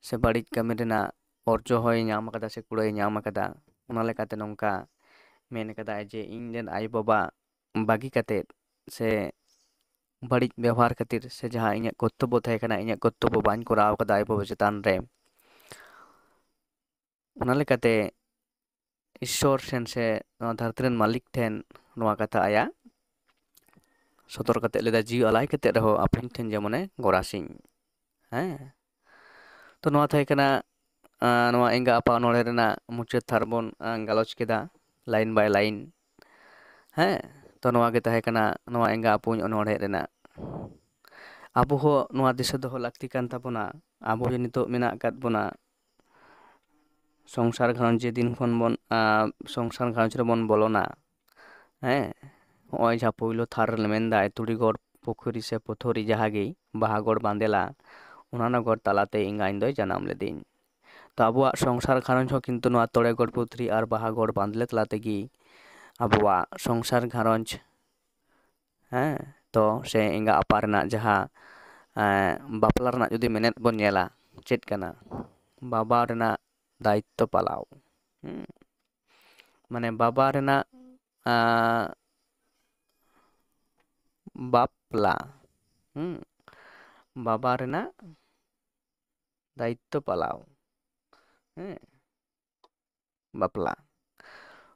ᱥᱮ ᱵᱟᱹᱲᱤᱡ ᱠᱟᱹᱢᱤ ᱨᱮᱱᱟᱜ ᱚᱨᱡᱚ ᱦᱚᱸᱭ ᱧᱟᱢ ᱠᱟᱫᱟ ᱥᱮ ᱠᱩᱲᱟᱹᱭ ᱧᱟᱢ ᱠᱟᱫᱟ᱾ ᱚᱱᱟ ᱞᱮᱠᱟᱛᱮ ᱱᱚᱝᱠᱟ ᱢᱮᱱ ᱠᱟᱫᱟᱭ ᱡᱮ ᱤᱧ ᱨᱮᱱ ᱟᱭᱳᱼᱵᱟᱵᱟ ᱵᱟᱹᱜᱤ ᱠᱟᱛᱮᱫ ᱥᱮ ᱵᱟᱹᱲᱤᱡ ᱵᱮᱣᱦᱟᱨ ᱠᱷᱟᱹᱛᱤᱨ ᱥᱮ ᱡᱟᱦᱟᱸ ᱤᱧᱟᱹᱜ ᱠᱚᱨᱛᱚᱵᱵᱚ ᱛᱟᱦᱮᱸ ᱠᱟᱱᱟ, ᱤᱧᱟᱹᱜ ᱠᱚᱨᱛᱚᱵᱵᱚ ᱵᱟᱹᱧ ᱠᱚᱨᱟᱣ ᱠᱟᱫᱟ ᱟᱭᱳᱼᱵᱟᱵᱟ ᱪᱮᱛᱟᱱ ᱨᱮ, ᱚᱱᱟ ᱞᱮᱠᱟᱛᱮ ᱤᱥᱥᱚᱨ ᱴᱷᱮᱱ ᱥᱮ ᱱᱚᱣᱟ ᱫᱷᱟᱹᱨᱛᱤ ᱨᱮᱱ ᱢᱟᱹᱞᱤᱠ ᱴᱷᱮᱱ ᱱᱚᱣᱟ ᱠᱟᱛᱷᱟ ᱟᱭᱟᱜ ᱥᱚᱫᱚᱨ ᱠᱟᱛᱮ ᱞᱟᱹᱭᱫᱟ, "ᱡᱤᱣᱤ ᱟᱞᱟᱭ ᱠᱟᱛᱮ ᱨᱮᱦᱚᱸ ᱟᱯᱮ ᱴᱷᱮᱱ ᱡᱮᱢᱚᱱᱮ ᱜᱚᱨᱟᱥᱤᱧ᱾" ᱦᱮᱸ, ᱛᱚ ᱱᱚᱣᱟ ᱛᱟᱦᱮᱸ ᱠᱟᱱᱟ, ᱟᱸ, ᱱᱚᱣᱟ ᱮᱸᱜᱟ ᱟᱯᱟ ᱚᱱᱚᱬᱦᱮ ᱨᱮᱱᱟᱜ ᱢᱩᱪᱟᱹᱫ ᱛᱷᱟᱨ ᱵᱚᱱ, ᱟᱸ, ᱜᱟᱞᱚᱪ ᱠᱮᱫᱟ, line by line᱾ ᱦᱮᱸ, ᱛᱚ ᱱᱚᱣᱟ ᱜᱮ ᱛᱟᱦᱮᱸ ᱠᱟᱱᱟ ᱱᱚᱣᱟ ᱮᱸᱜᱟ ᱟᱯᱩᱧ ᱚᱱᱚᱬᱦᱮ ᱨᱮᱱᱟᱜ᱾ ᱟᱵᱚ ᱦᱚᱸ ᱱᱚᱣᱟ ᱫᱤᱥᱟᱹ ᱫᱚᱦᱚ ᱞᱟᱹᱠᱛᱤ ᱠᱟᱱ ᱛᱟᱵᱚᱱᱟ, ᱟᱵᱚ ᱡᱮ ᱱᱤᱛᱚᱜ ᱢᱮᱱᱟᱜ ᱟᱠᱟᱫ ᱵᱚᱱᱟ, ᱥᱚᱝᱥᱟᱨ ᱜᱷᱟᱨᱚᱸᱡᱽ ᱡᱮ ᱫᱤᱱ ᱠᱷᱚᱱ ᱵᱚᱱ, ᱟᱸ, ᱥᱚᱝᱥᱟᱨ ᱜᱷᱟᱨᱚᱸᱡᱽ ᱨᱮᱵᱚᱱ ᱵᱚᱞᱚᱱᱟ, ᱦᱮᱸ, ᱦᱚᱸᱜᱼᱚᱭ ᱡᱟᱦᱟᱸ ᱯᱳᱭᱞᱳ ᱛᱷᱟᱨ ᱨᱮ ᱢᱮᱱᱫᱟᱭ, ᱛᱩᱲᱤ ᱜᱚᱲ ᱯᱩᱠᱷᱨᱤ ᱥᱮ ᱯᱩᱛᱷᱩᱨᱤ ᱡᱟᱦᱟᱸ ᱜᱮ ᱵᱟᱦᱟ ᱜᱚᱲ ᱵᱟᱸᱫᱮᱞᱟ, ᱚᱱᱟ ᱱᱚᱜᱚᱨ ᱛᱟᱞᱟᱛᱮ ᱮᱸᱜᱟᱧ ᱫᱚᱭ ᱡᱟᱱᱟᱢ ᱞᱮᱫᱤᱧ᱾ ᱛᱚ ᱟᱵᱚᱣᱟᱜ ᱥᱚᱝᱥᱟᱨ ᱜᱷᱟᱨᱚᱸᱡᱽ ᱦᱚᱸ ᱠᱤᱱᱛᱩ ᱱᱚᱣᱟ ᱛᱚᱲᱮ ᱜᱚᱲ ᱯᱩᱛᱷᱨᱤ ᱟᱨ ᱵᱟᱦᱟ ᱜᱚᱲ ᱵᱟᱸᱫᱮᱞ ᱛᱟᱞᱟ ᱛᱮᱜᱮ ᱟᱵᱚᱣᱟᱜ ᱥᱚᱝᱥᱟᱨ ᱜᱷᱟᱨᱚᱸᱡᱽ, ᱦᱮᱸ, ᱛᱚ ᱥᱮ ᱮᱸᱜᱟ ᱟᱯᱟ ᱨᱮᱱᱟᱜ ᱡᱟᱦᱟᱸ, ᱮᱸ, ᱵᱟᱯᱞᱟ ᱨᱮᱱᱟᱜ ᱡᱩᱫᱤ ᱢᱮᱱᱮᱛ ᱵᱚᱱ ᱧᱮᱞᱟ, ᱪᱮᱫ ᱠᱟᱱᱟ? ᱵᱟᱵᱟ ᱨᱮᱱᱟᱜ ᱫᱟᱭᱤᱛᱛᱚ ᱯᱟᱞᱟᱣ᱾ ᱦᱩᱸ᱾ ᱢᱟᱱᱮ ᱵᱟᱵᱟ ᱨᱮᱱᱟᱜ, ᱟᱸ, ᱵᱟᱯᱞᱟ᱾ ᱦᱩᱸ᱾ ᱵᱟᱵᱟ ᱨᱮᱱᱟᱜ ᱫᱟᱭᱤᱛᱛᱚ ᱯᱟᱞᱟᱣ᱾ ᱦᱮᱸ, ᱵᱟᱯᱞᱟ᱾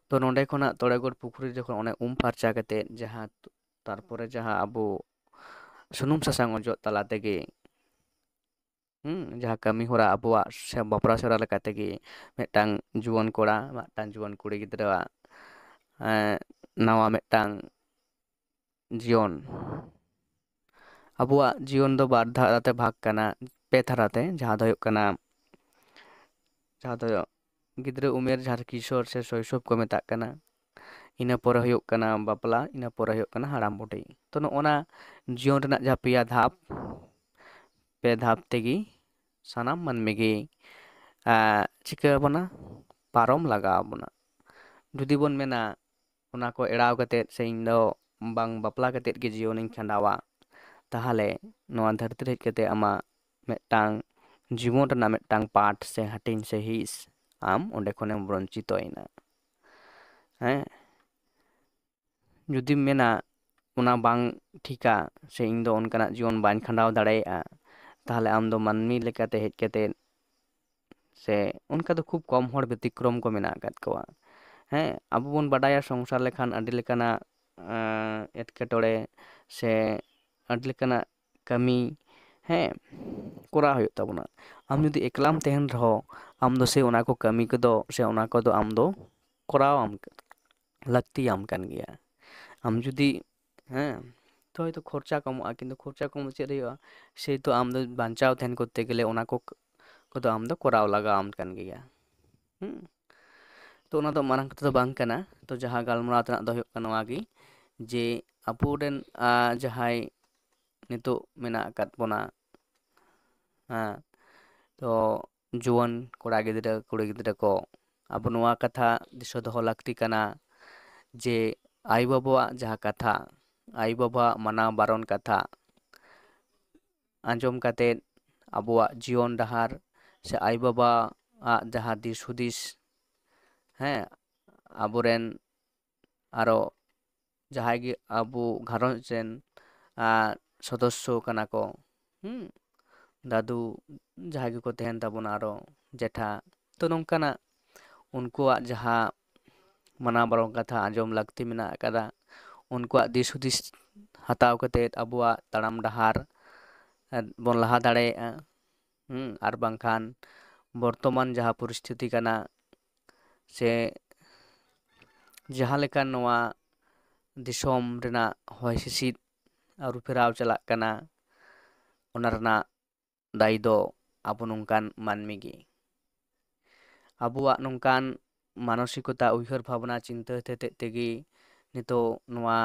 ᱛᱚ ᱱᱚᱸᱰᱮ ᱠᱷᱚᱱᱟᱜ ᱛᱚᱲᱮᱜᱚᱲ ᱯᱩᱠᱷᱨᱤ ᱡᱚᱠᱷᱚᱱ ᱚᱱᱮ ᱩᱢ ᱯᱷᱟᱨᱪᱟ ᱠᱟᱛᱮᱫ ᱡᱟᱦᱟᱸ, ᱛᱟᱨᱯᱚᱨᱮ ᱡᱟᱦᱟᱸ ᱟᱵᱚ ᱥᱩᱱᱩᱢ ᱥᱟᱥᱟᱝ ᱚᱡᱚᱜ ᱛᱟᱞᱟ ᱛᱮᱜᱮ, ᱦᱩᱸ, ᱡᱟᱦᱟᱸ ᱠᱟᱹᱢᱤ ᱦᱚᱨᱟ ᱟᱵᱚᱣᱟᱜ ᱥᱮ ᱵᱟᱯᱞᱟ ᱥᱮᱨᱣᱟ ᱞᱮᱠᱟ ᱛᱮᱜᱮ ᱢᱤᱫᱴᱟᱝ ᱡᱩᱣᱟᱹᱱ ᱠᱚᱲᱟ, ᱢᱤᱫᱴᱟᱝ ᱡᱩᱣᱟᱹᱱ ᱠᱩᱲᱤ ᱜᱤᱫᱽᱨᱟᱹᱣᱟᱜ, ᱮᱸ, ᱱᱟᱣᱟ ᱢᱤᱫᱴᱟᱝ ᱡᱤᱭᱚᱱ᱾ ᱟᱵᱚᱣᱟᱜ ᱡᱤᱭᱚᱱ ᱫᱚ ᱵᱟᱨ ᱫᱷᱟᱨᱟᱛᱮ ᱵᱷᱟᱜᱽ ᱠᱟᱱᱟ, ᱯᱮ ᱫᱷᱟᱨᱟᱛᱮ, ᱡᱟᱦᱟᱸ ᱫᱚ ᱦᱩᱭᱩᱜ ᱠᱟᱱᱟ, ᱡᱟᱦᱟᱸ ᱫᱚ ᱜᱤᱫᱽᱨᱟᱹ ᱩᱢᱮᱨ, ᱡᱟᱦᱟᱸ ᱫᱚ ᱠᱤᱥᱳᱨ ᱥᱮ ᱥᱚᱭᱥᱚᱵ ᱠᱚ ᱢᱮᱛᱟᱜ ᱠᱟᱱᱟ, ᱤᱱᱟᱹ ᱯᱚᱨᱮ ᱦᱩᱭᱩᱜ ᱠᱟᱱᱟ ᱵᱟᱯᱞᱟ, ᱤᱱᱟᱹ ᱯᱚᱨᱮ ᱦᱩᱭᱩᱜ ᱠᱟᱱᱟ ᱦᱟᱲᱟᱢ ᱵᱩᱰᱷᱤ᱾ ᱛᱚ ᱱᱚᱜᱼᱚ ᱱᱟ ᱡᱤᱭᱚᱱ ᱨᱮᱱᱟᱜ ᱡᱟᱦᱟᱸ ᱯᱮᱭᱟ ᱫᱷᱟᱯ, ᱯᱮ ᱫᱷᱟᱯ ᱛᱮᱜᱮ ᱥᱟᱱᱟᱢ ᱢᱟᱹᱱᱢᱤ ᱜᱮ, ᱟᱸ, ᱪᱤᱠᱟᱹ ᱟᱵᱚᱱᱟ, ᱯᱟᱨᱚᱢ ᱞᱟᱜᱟᱣ ᱟᱵᱚᱱᱟ᱾ ᱡᱩᱫᱤ ᱵᱚᱱ ᱢᱮᱱᱟ, ᱚᱱᱟ ᱠᱚ ᱮᱲᱟᱣ ᱠᱟᱛᱮᱫ ᱥᱮ ᱤᱧ ᱫᱚ ᱵᱟᱝ ᱵᱟᱯᱞᱟ ᱠᱟᱛᱮᱫ ᱜᱮ ᱡᱤᱭᱚᱱᱤᱧ ᱠᱷᱟᱸᱰᱟᱣᱟ, ᱛᱟᱦᱚᱞᱮ ᱱᱚᱣᱟ ᱫᱷᱟᱹᱨᱛᱤ ᱨᱮ ᱦᱮᱡ ᱠᱟᱛᱮᱫ ᱟᱢᱟᱜ ᱢᱤᱫᱴᱟᱝ ᱡᱤᱵᱚᱱ ᱨᱮᱱᱟᱜ ᱢᱤᱫᱴᱟᱝ ᱯᱟᱴ ᱥᱮ ᱦᱟᱹᱴᱤᱧ ᱥᱮ ᱦᱤᱸᱥ ᱟᱢ ᱚᱸᱰᱮ ᱠᱷᱚᱱᱮᱢ ᱵᱚᱧᱪᱤᱛᱚᱭᱮᱱᱟ᱾ ᱦᱮᱸ, ᱡᱩᱫᱤᱢ ᱢᱮᱱᱟ ᱚᱱᱟ ᱵᱟᱝ ᱴᱷᱤᱠᱟ ᱥᱮ ᱤᱧ ᱫᱚ ᱚᱱᱠᱟᱱᱟᱜ ᱡᱤᱭᱚᱱ ᱵᱟᱹᱧ ᱠᱷᱟᱸᱰᱟᱣ ᱫᱟᱲᱮᱭᱟᱜᱼᱟ, ᱛᱟᱦᱚᱞᱮ ᱟᱢ ᱫᱚ ᱢᱟᱹᱱᱢᱤ ᱞᱮᱠᱟᱛᱮ ᱦᱮᱡ ᱠᱟᱛᱮᱫ ᱥᱮ ᱚᱱᱠᱟ ᱫᱚ ᱠᱷᱩᱵ ᱠᱚᱢ ᱦᱚᱲ ᱵᱮᱛᱤᱠᱨᱚᱢ ᱠᱚ ᱢᱮᱱᱟᱜ ᱟᱠᱟᱫ ᱠᱚᱣᱟ᱾ ᱦᱮᱸ, ᱟᱵᱚ ᱵᱚᱱ ᱵᱟᱰᱟᱭᱟ ᱥᱚᱝᱥᱟᱨ ᱞᱮᱠᱷᱟᱱ ᱟᱹᱰᱤ ᱞᱮᱠᱟᱱᱟᱜ, ᱟᱸ, ᱮᱴᱠᱮᱴᱚᱬᱮ ᱥᱮ ᱟᱹᱰᱤ ᱞᱮᱠᱟᱱᱟᱜ ᱠᱟᱹᱢᱤ, ᱦᱮᱸ, ᱠᱚᱨᱟᱣ ᱦᱩᱭᱩᱜ ᱛᱟᱵᱚᱱᱟ᱾ ᱟᱢ ᱡᱩᱫᱤ ᱮᱠᱞᱟᱢ ᱛᱟᱦᱮᱱ ᱨᱮᱦᱚᱸ, ᱟᱢ ᱫᱚ ᱥᱮ ᱚᱱᱟ ᱠᱚ ᱠᱟᱹᱢᱤ ᱠᱚᱫᱚ ᱥᱮ ᱚᱱᱟ ᱠᱚᱫᱚ ᱟᱢ ᱫᱚ ᱠᱚᱨᱟᱣ ᱟᱢ ᱞᱟᱹᱠᱛᱤᱭᱟᱢ ᱠᱟᱱ ᱜᱮᱭᱟ᱾ ᱟᱢ ᱡᱩᱫᱤ, ᱦᱮᱸ, ᱛᱚ ᱦᱚᱭᱛᱳ ᱠᱷᱚᱨᱪᱟ ᱠᱚᱢᱚᱜᱼᱟ, ᱠᱤᱱᱛᱩ ᱠᱷᱚᱨᱪᱟ ᱠᱚᱢ ᱪᱮᱫ ᱦᱩᱭᱩᱜᱼᱟ? ᱥᱮᱭ ᱛᱚ ᱟᱢ ᱫᱚ ᱵᱟᱧᱪᱟᱣ ᱛᱟᱦᱮᱱ ᱠᱚᱨᱛᱮ ᱜᱮᱞᱮ ᱚᱱᱟ ᱠᱚ ᱠᱚᱫᱚ ᱟᱢ ᱫᱚ ᱠᱚᱨᱟᱣ ᱞᱟᱜᱟᱣ ᱟᱢ ᱠᱟᱱ ᱜᱮᱭᱟ᱾ ᱦᱩᱸ᱾ ᱛᱚ ᱚᱱᱟ ᱫᱚ ᱢᱟᱨᱟᱝ ᱠᱟᱛᱷᱟ ᱫᱚ ᱵᱟᱝ ᱠᱟᱱᱟ᱾ ᱛᱚ ᱡᱟᱦᱟᱸ ᱜᱟᱞᱢᱟᱨᱟᱣ ᱛᱮᱱᱟᱜ ᱫᱚ ᱦᱩᱭᱩᱜ ᱠᱟᱱᱟ ᱱᱚᱣᱟ ᱜᱮ, ᱡᱮ ᱟᱵᱚᱨᱮᱱ, ᱟ, ᱡᱟᱦᱟᱸᱭ ᱱᱤᱛᱚᱜ ᱢᱮᱱᱟᱜ ᱟᱠᱟᱫ ᱵᱚᱱᱟ, ᱦᱮᱸ, ᱛᱚ ᱡᱩᱣᱟᱹᱱ ᱠᱚᱲᱟ ᱜᱤᱫᱽᱨᱟᱹ, ᱠᱩᱲᱤ ᱜᱤᱫᱽᱨᱟᱹ ᱠᱚ, ᱟᱵᱚ ᱱᱚᱣᱟ ᱠᱟᱛᱷᱟ ᱫᱤᱥᱟᱹ ᱫᱚᱦᱚ ᱞᱟᱹᱠᱛᱤ ᱠᱟᱱᱟ ᱡᱮ ᱟᱭᱳᱼᱵᱟᱵᱟᱣᱟᱜ ᱡᱟᱦᱟᱸ ᱠᱟᱛᱷᱟ, ᱟᱭᱳᱼᱵᱟᱵᱟᱣᱟᱜ ᱢᱟᱱᱟ ᱵᱟᱨᱚᱱ ᱠᱟᱛᱷᱟ ᱟᱸᱡᱚᱢ ᱠᱟᱛᱮᱫ ᱟᱵᱚᱣᱟᱜ ᱡᱤᱭᱚᱱ ᱰᱟᱦᱟᱨ ᱥᱮ ᱟᱭᱳᱼᱵᱟᱵᱟᱣᱟᱜ ᱡᱟᱦᱟᱸ ᱫᱤᱥ ᱦᱩᱫᱤᱥ, ᱦᱮᱸ, ᱟᱵᱚᱨᱮᱱ ᱟᱨᱚ ᱡᱟᱦᱟᱸᱭ ᱜᱮ ᱟᱵᱚ ᱜᱷᱟᱨᱚᱸᱡᱽ ᱨᱮᱱ, ᱟ, ᱥᱚᱫᱚᱥᱥᱚ ᱠᱟᱱᱟ ᱠᱚ, ᱦᱩᱸ, ᱫᱟᱫᱩ, ᱡᱟᱦᱟᱸᱭ ᱜᱮᱠᱚ ᱛᱟᱦᱮᱱ ᱛᱟᱵᱚᱱᱟ, ᱟᱨᱚ ᱡᱮᱴᱷᱟ, ᱛᱚ ᱱᱚᱝᱠᱟᱱᱟᱜ ᱩᱱᱠᱩᱣᱟᱜ ᱡᱟᱦᱟᱸ ᱢᱟᱱᱟ ᱵᱟᱨᱚᱱ ᱠᱟᱛᱷᱟ ᱟᱸᱡᱚᱢ ᱞᱟᱹᱠᱛᱤ ᱢᱮᱱᱟᱜ ᱟᱠᱟᱫᱟ, ᱩᱱᱠᱩᱣᱟᱜ ᱫᱤᱥ ᱦᱩᱫᱤᱥ ᱦᱟᱛᱟᱣ ᱠᱟᱛᱮᱫ ᱟᱵᱚᱣᱟᱜ ᱛᱟᱲᱟᱢ ᱰᱟᱦᱟᱨ ᱵᱚᱱ ᱞᱟᱦᱟ ᱫᱟᱲᱮᱭᱟᱜᱼᱟ᱾ ᱦᱩᱸ, ᱟᱨ ᱵᱟᱝᱠᱷᱟᱱ ᱵᱚᱨᱛᱚᱢᱟᱱ ᱡᱟᱦᱟᱸ ᱯᱚᱨᱤᱥᱛᱷᱤᱛᱤ ᱠᱟᱱᱟ, ᱥᱮ ᱡᱟᱦᱟᱸ ᱞᱮᱠᱟ ᱱᱚᱣᱟ ᱫᱤᱥᱚᱢ ᱨᱮᱱᱟᱜ ᱦᱚᱭ ᱦᱤᱸᱥᱤᱫ ᱟᱹᱨᱩ ᱯᱷᱮᱨᱟᱣ ᱪᱟᱞᱟᱜ ᱠᱟᱱᱟ, ᱚᱱᱟ ᱨᱮᱱᱟᱜ ᱫᱟᱭᱤ ᱫᱚ ᱟᱵᱚ ᱱᱚᱝᱠᱟᱱ ᱢᱟᱹᱱᱢᱤ ᱜᱮ᱾ ᱟᱵᱚᱣᱟᱜ ᱱᱚᱝᱠᱟᱱ ᱢᱟᱱᱚᱥᱤᱠᱚᱛᱟ, ᱩᱭᱦᱟᱹᱨ ᱵᱷᱟᱵᱽᱱᱟ, ᱪᱤᱱᱛᱟᱹ ᱦᱚᱛᱮᱡ ᱛᱮᱜᱮ ᱱᱤᱛᱚᱜ ᱱᱚᱣᱟ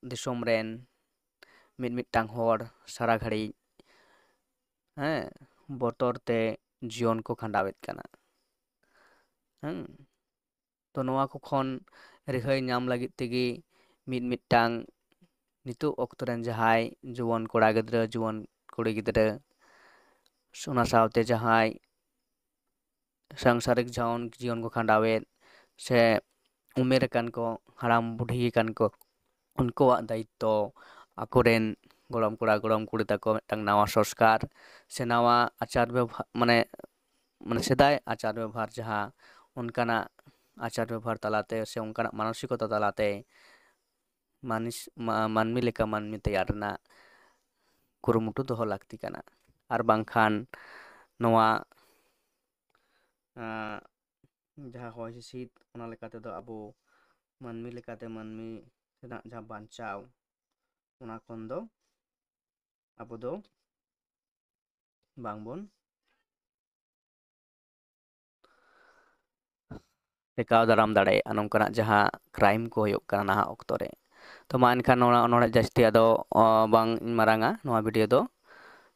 ᱫᱤᱥᱚᱢ ᱨᱮᱱ ᱢᱤᱫ ᱢᱤᱫᱴᱟᱝ ᱦᱚᱲ ᱥᱟᱨᱟ ᱜᱷᱟᱹᱲᱤᱡ, ᱦᱮᱸ, ᱵᱚᱛᱚᱨ ᱛᱮ ᱡᱤᱭᱚᱱ ᱠᱚ ᱠᱷᱟᱸᱰᱟᱣᱮᱫ ᱠᱟᱱᱟ᱾ ᱦᱮᱸ, ᱛᱚ ᱱᱚᱣᱟ ᱠᱚ ᱠᱷᱚᱱ ᱨᱤᱦᱟᱹᱭ ᱧᱟᱢ ᱞᱟᱹᱜᱤᱫ ᱛᱮᱜᱮ ᱢᱤᱫ ᱢᱤᱫᱴᱟᱝ ᱱᱤᱛᱚᱜ ᱚᱠᱛᱚ ᱨᱮᱱ ᱡᱟᱦᱟᱸᱭ ᱡᱩᱣᱟᱹᱱ ᱠᱚᱲᱟ ᱜᱤᱫᱽᱨᱟᱹ, ᱡᱩᱣᱟᱹᱱ ᱠᱩᱲᱤ ᱜᱤᱫᱽᱨᱟᱹ, ᱚᱱᱟ ᱥᱟᱶᱛᱮ ᱡᱟᱦᱟᱸᱭ ᱥᱟᱝᱥᱟᱨᱤᱠ ᱡᱤᱭᱚᱱ, ᱡᱤᱭᱚᱱ ᱠᱚ ᱠᱷᱟᱸᱰᱟᱣᱮᱫ, ᱥᱮ ᱩᱢᱮᱨ ᱟᱠᱟᱱ ᱠᱚ, ᱦᱟᱲᱟᱢ ᱵᱩᱰᱷᱤ ᱟᱠᱟᱱ ᱠᱚ, ᱩᱱᱠᱩᱣᱟᱜ ᱫᱟᱭᱤᱛᱛᱚ ᱟᱠᱚᱨᱮᱱ ᱜᱚᱲᱚᱢ ᱠᱚᱲᱟ, ᱜᱚᱲᱚᱢ ᱠᱩᱲᱤ ᱛᱟᱠᱚ ᱢᱤᱫᱴᱟᱝ ᱱᱟᱣᱟ ᱥᱚᱝᱥᱠᱟᱨ ᱥᱮ ᱱᱟᱣᱟ ᱟᱪᱟᱨ ᱵᱮᱵᱚᱦᱟᱨ, ᱢᱟᱱᱮ, ᱢᱟᱱᱮ ᱥᱮᱫᱟᱭ ᱟᱪᱟᱨ ᱵᱮᱵᱚᱦᱟᱨ ᱡᱟᱦᱟᱸ, ᱚᱱᱠᱟᱱᱟᱜ ᱟᱪᱟᱨ ᱵᱮᱵᱚᱦᱟᱨ ᱛᱟᱞᱟᱛᱮ ᱥᱮ ᱚᱱᱠᱟᱱᱟᱜ ᱢᱟᱱᱚᱥᱤᱠᱚᱛᱟ ᱛᱟᱞᱟᱛᱮ ᱢᱟᱱᱤᱥ-, ᱢᱟ-, ᱢᱟᱹᱱᱢᱤ ᱞᱮᱠᱟ ᱢᱟᱹᱱᱢᱤ ᱛᱮᱭᱟᱨ ᱨᱮᱱᱟᱜ ᱠᱩᱨᱩᱢᱩᱴᱩ ᱫᱚᱦᱚ ᱞᱟᱹᱠᱛᱤ ᱠᱟᱱᱟ᱾ ᱟᱨ ᱵᱟᱝᱠᱷᱟᱱ ᱱᱚᱣᱟ, ᱟᱸ, ᱡᱟᱦᱟᱸ ᱦᱚᱭ ᱦᱤᱸᱥᱤᱫ, ᱚᱱᱟ ᱞᱮᱠᱟ ᱛᱮᱫᱚ ᱟᱵᱚ ᱢᱟᱹᱱᱢᱤ ᱞᱮᱠᱟᱛᱮ ᱢᱟᱹᱱᱢᱤ ᱨᱮᱱᱟᱜ ᱡᱟᱦᱟᱸ ᱵᱟᱧᱪᱟᱣ, ᱚᱱᱟ ᱠᱷᱚᱱ ᱫᱚ ᱟᱵᱚ ᱫᱚ ᱵᱟᱝᱵᱚᱱ ᱴᱮᱠᱟᱣ ᱫᱟᱨᱟᱢ ᱫᱟᱲᱮᱭᱟᱜᱼᱟ ᱱᱚᱝᱠᱟᱱᱟᱜ ᱡᱟᱦᱟᱸ ᱠᱨᱟᱭᱤᱢ ᱠᱚ ᱦᱩᱭᱩᱜ ᱠᱟᱱᱟ ᱱᱟᱦᱟᱜ ᱚᱠᱛᱚ ᱨᱮ᱾ ᱛᱚ ᱢᱟ ᱮᱱᱠᱷᱟᱱ ᱱᱚᱣᱟ ᱚᱱᱚᱲᱦᱮ ᱡᱟᱹᱥᱛᱤ ᱟᱫᱚ, ᱚ, ᱵᱟᱝ ᱤᱧ ᱢᱟᱨᱟᱝᱟ ᱱᱚᱣᱟ ᱵᱷᱤᱰᱤᱭᱳ ᱫᱚ᱾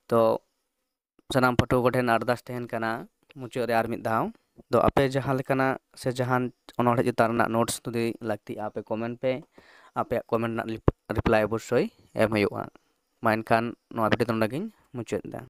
ᱛᱚ ᱥᱟᱱᱟᱢ ᱯᱟᱹᱴᱷᱩᱣᱟᱹ ᱠᱚᱴᱷᱮᱱ ᱟᱨᱫᱟᱥ ᱛᱟᱦᱮᱱ ᱠᱟᱱᱟ ᱢᱩᱪᱟᱹᱫ ᱨᱮ ᱟᱨ ᱢᱤᱫ ᱫᱷᱟᱣ᱾ ᱫᱚ ᱟᱯᱮ ᱡᱟᱦᱟᱸ ᱞᱮᱠᱟᱱᱟᱜ ᱥᱮ ᱡᱟᱦᱟᱱ ᱚᱱᱚᱲᱦᱮ ᱪᱮᱛᱟᱱ ᱨᱮᱱᱟᱜ ᱱᱳᱴᱥ ᱡᱩᱫᱤ ᱞᱟᱹᱠᱛᱤᱜᱼᱟ, ᱟᱯᱮ ᱠᱚᱢᱮᱱᱴ ᱯᱮ᱾ ᱟᱯᱮᱭᱟᱜ ᱠᱚᱢᱮᱱᱴ ᱨᱮᱱᱟᱜ ᱨᱤᱯ-, ᱨᱤᱯᱞᱟᱭ ᱚᱵᱚᱥᱥᱳᱭ ᱮᱢ ᱦᱩᱭᱩᱜᱼᱟ᱾ ᱢᱟ ᱮᱱᱠᱷᱟᱱ ᱱᱚᱣᱟ ᱵᱷᱤᱰᱤᱭᱳ ᱫᱚ ᱱᱚᱰᱮ ᱜᱤᱧ ᱢᱩᱪᱟᱹᱫ ᱮᱫᱟ᱾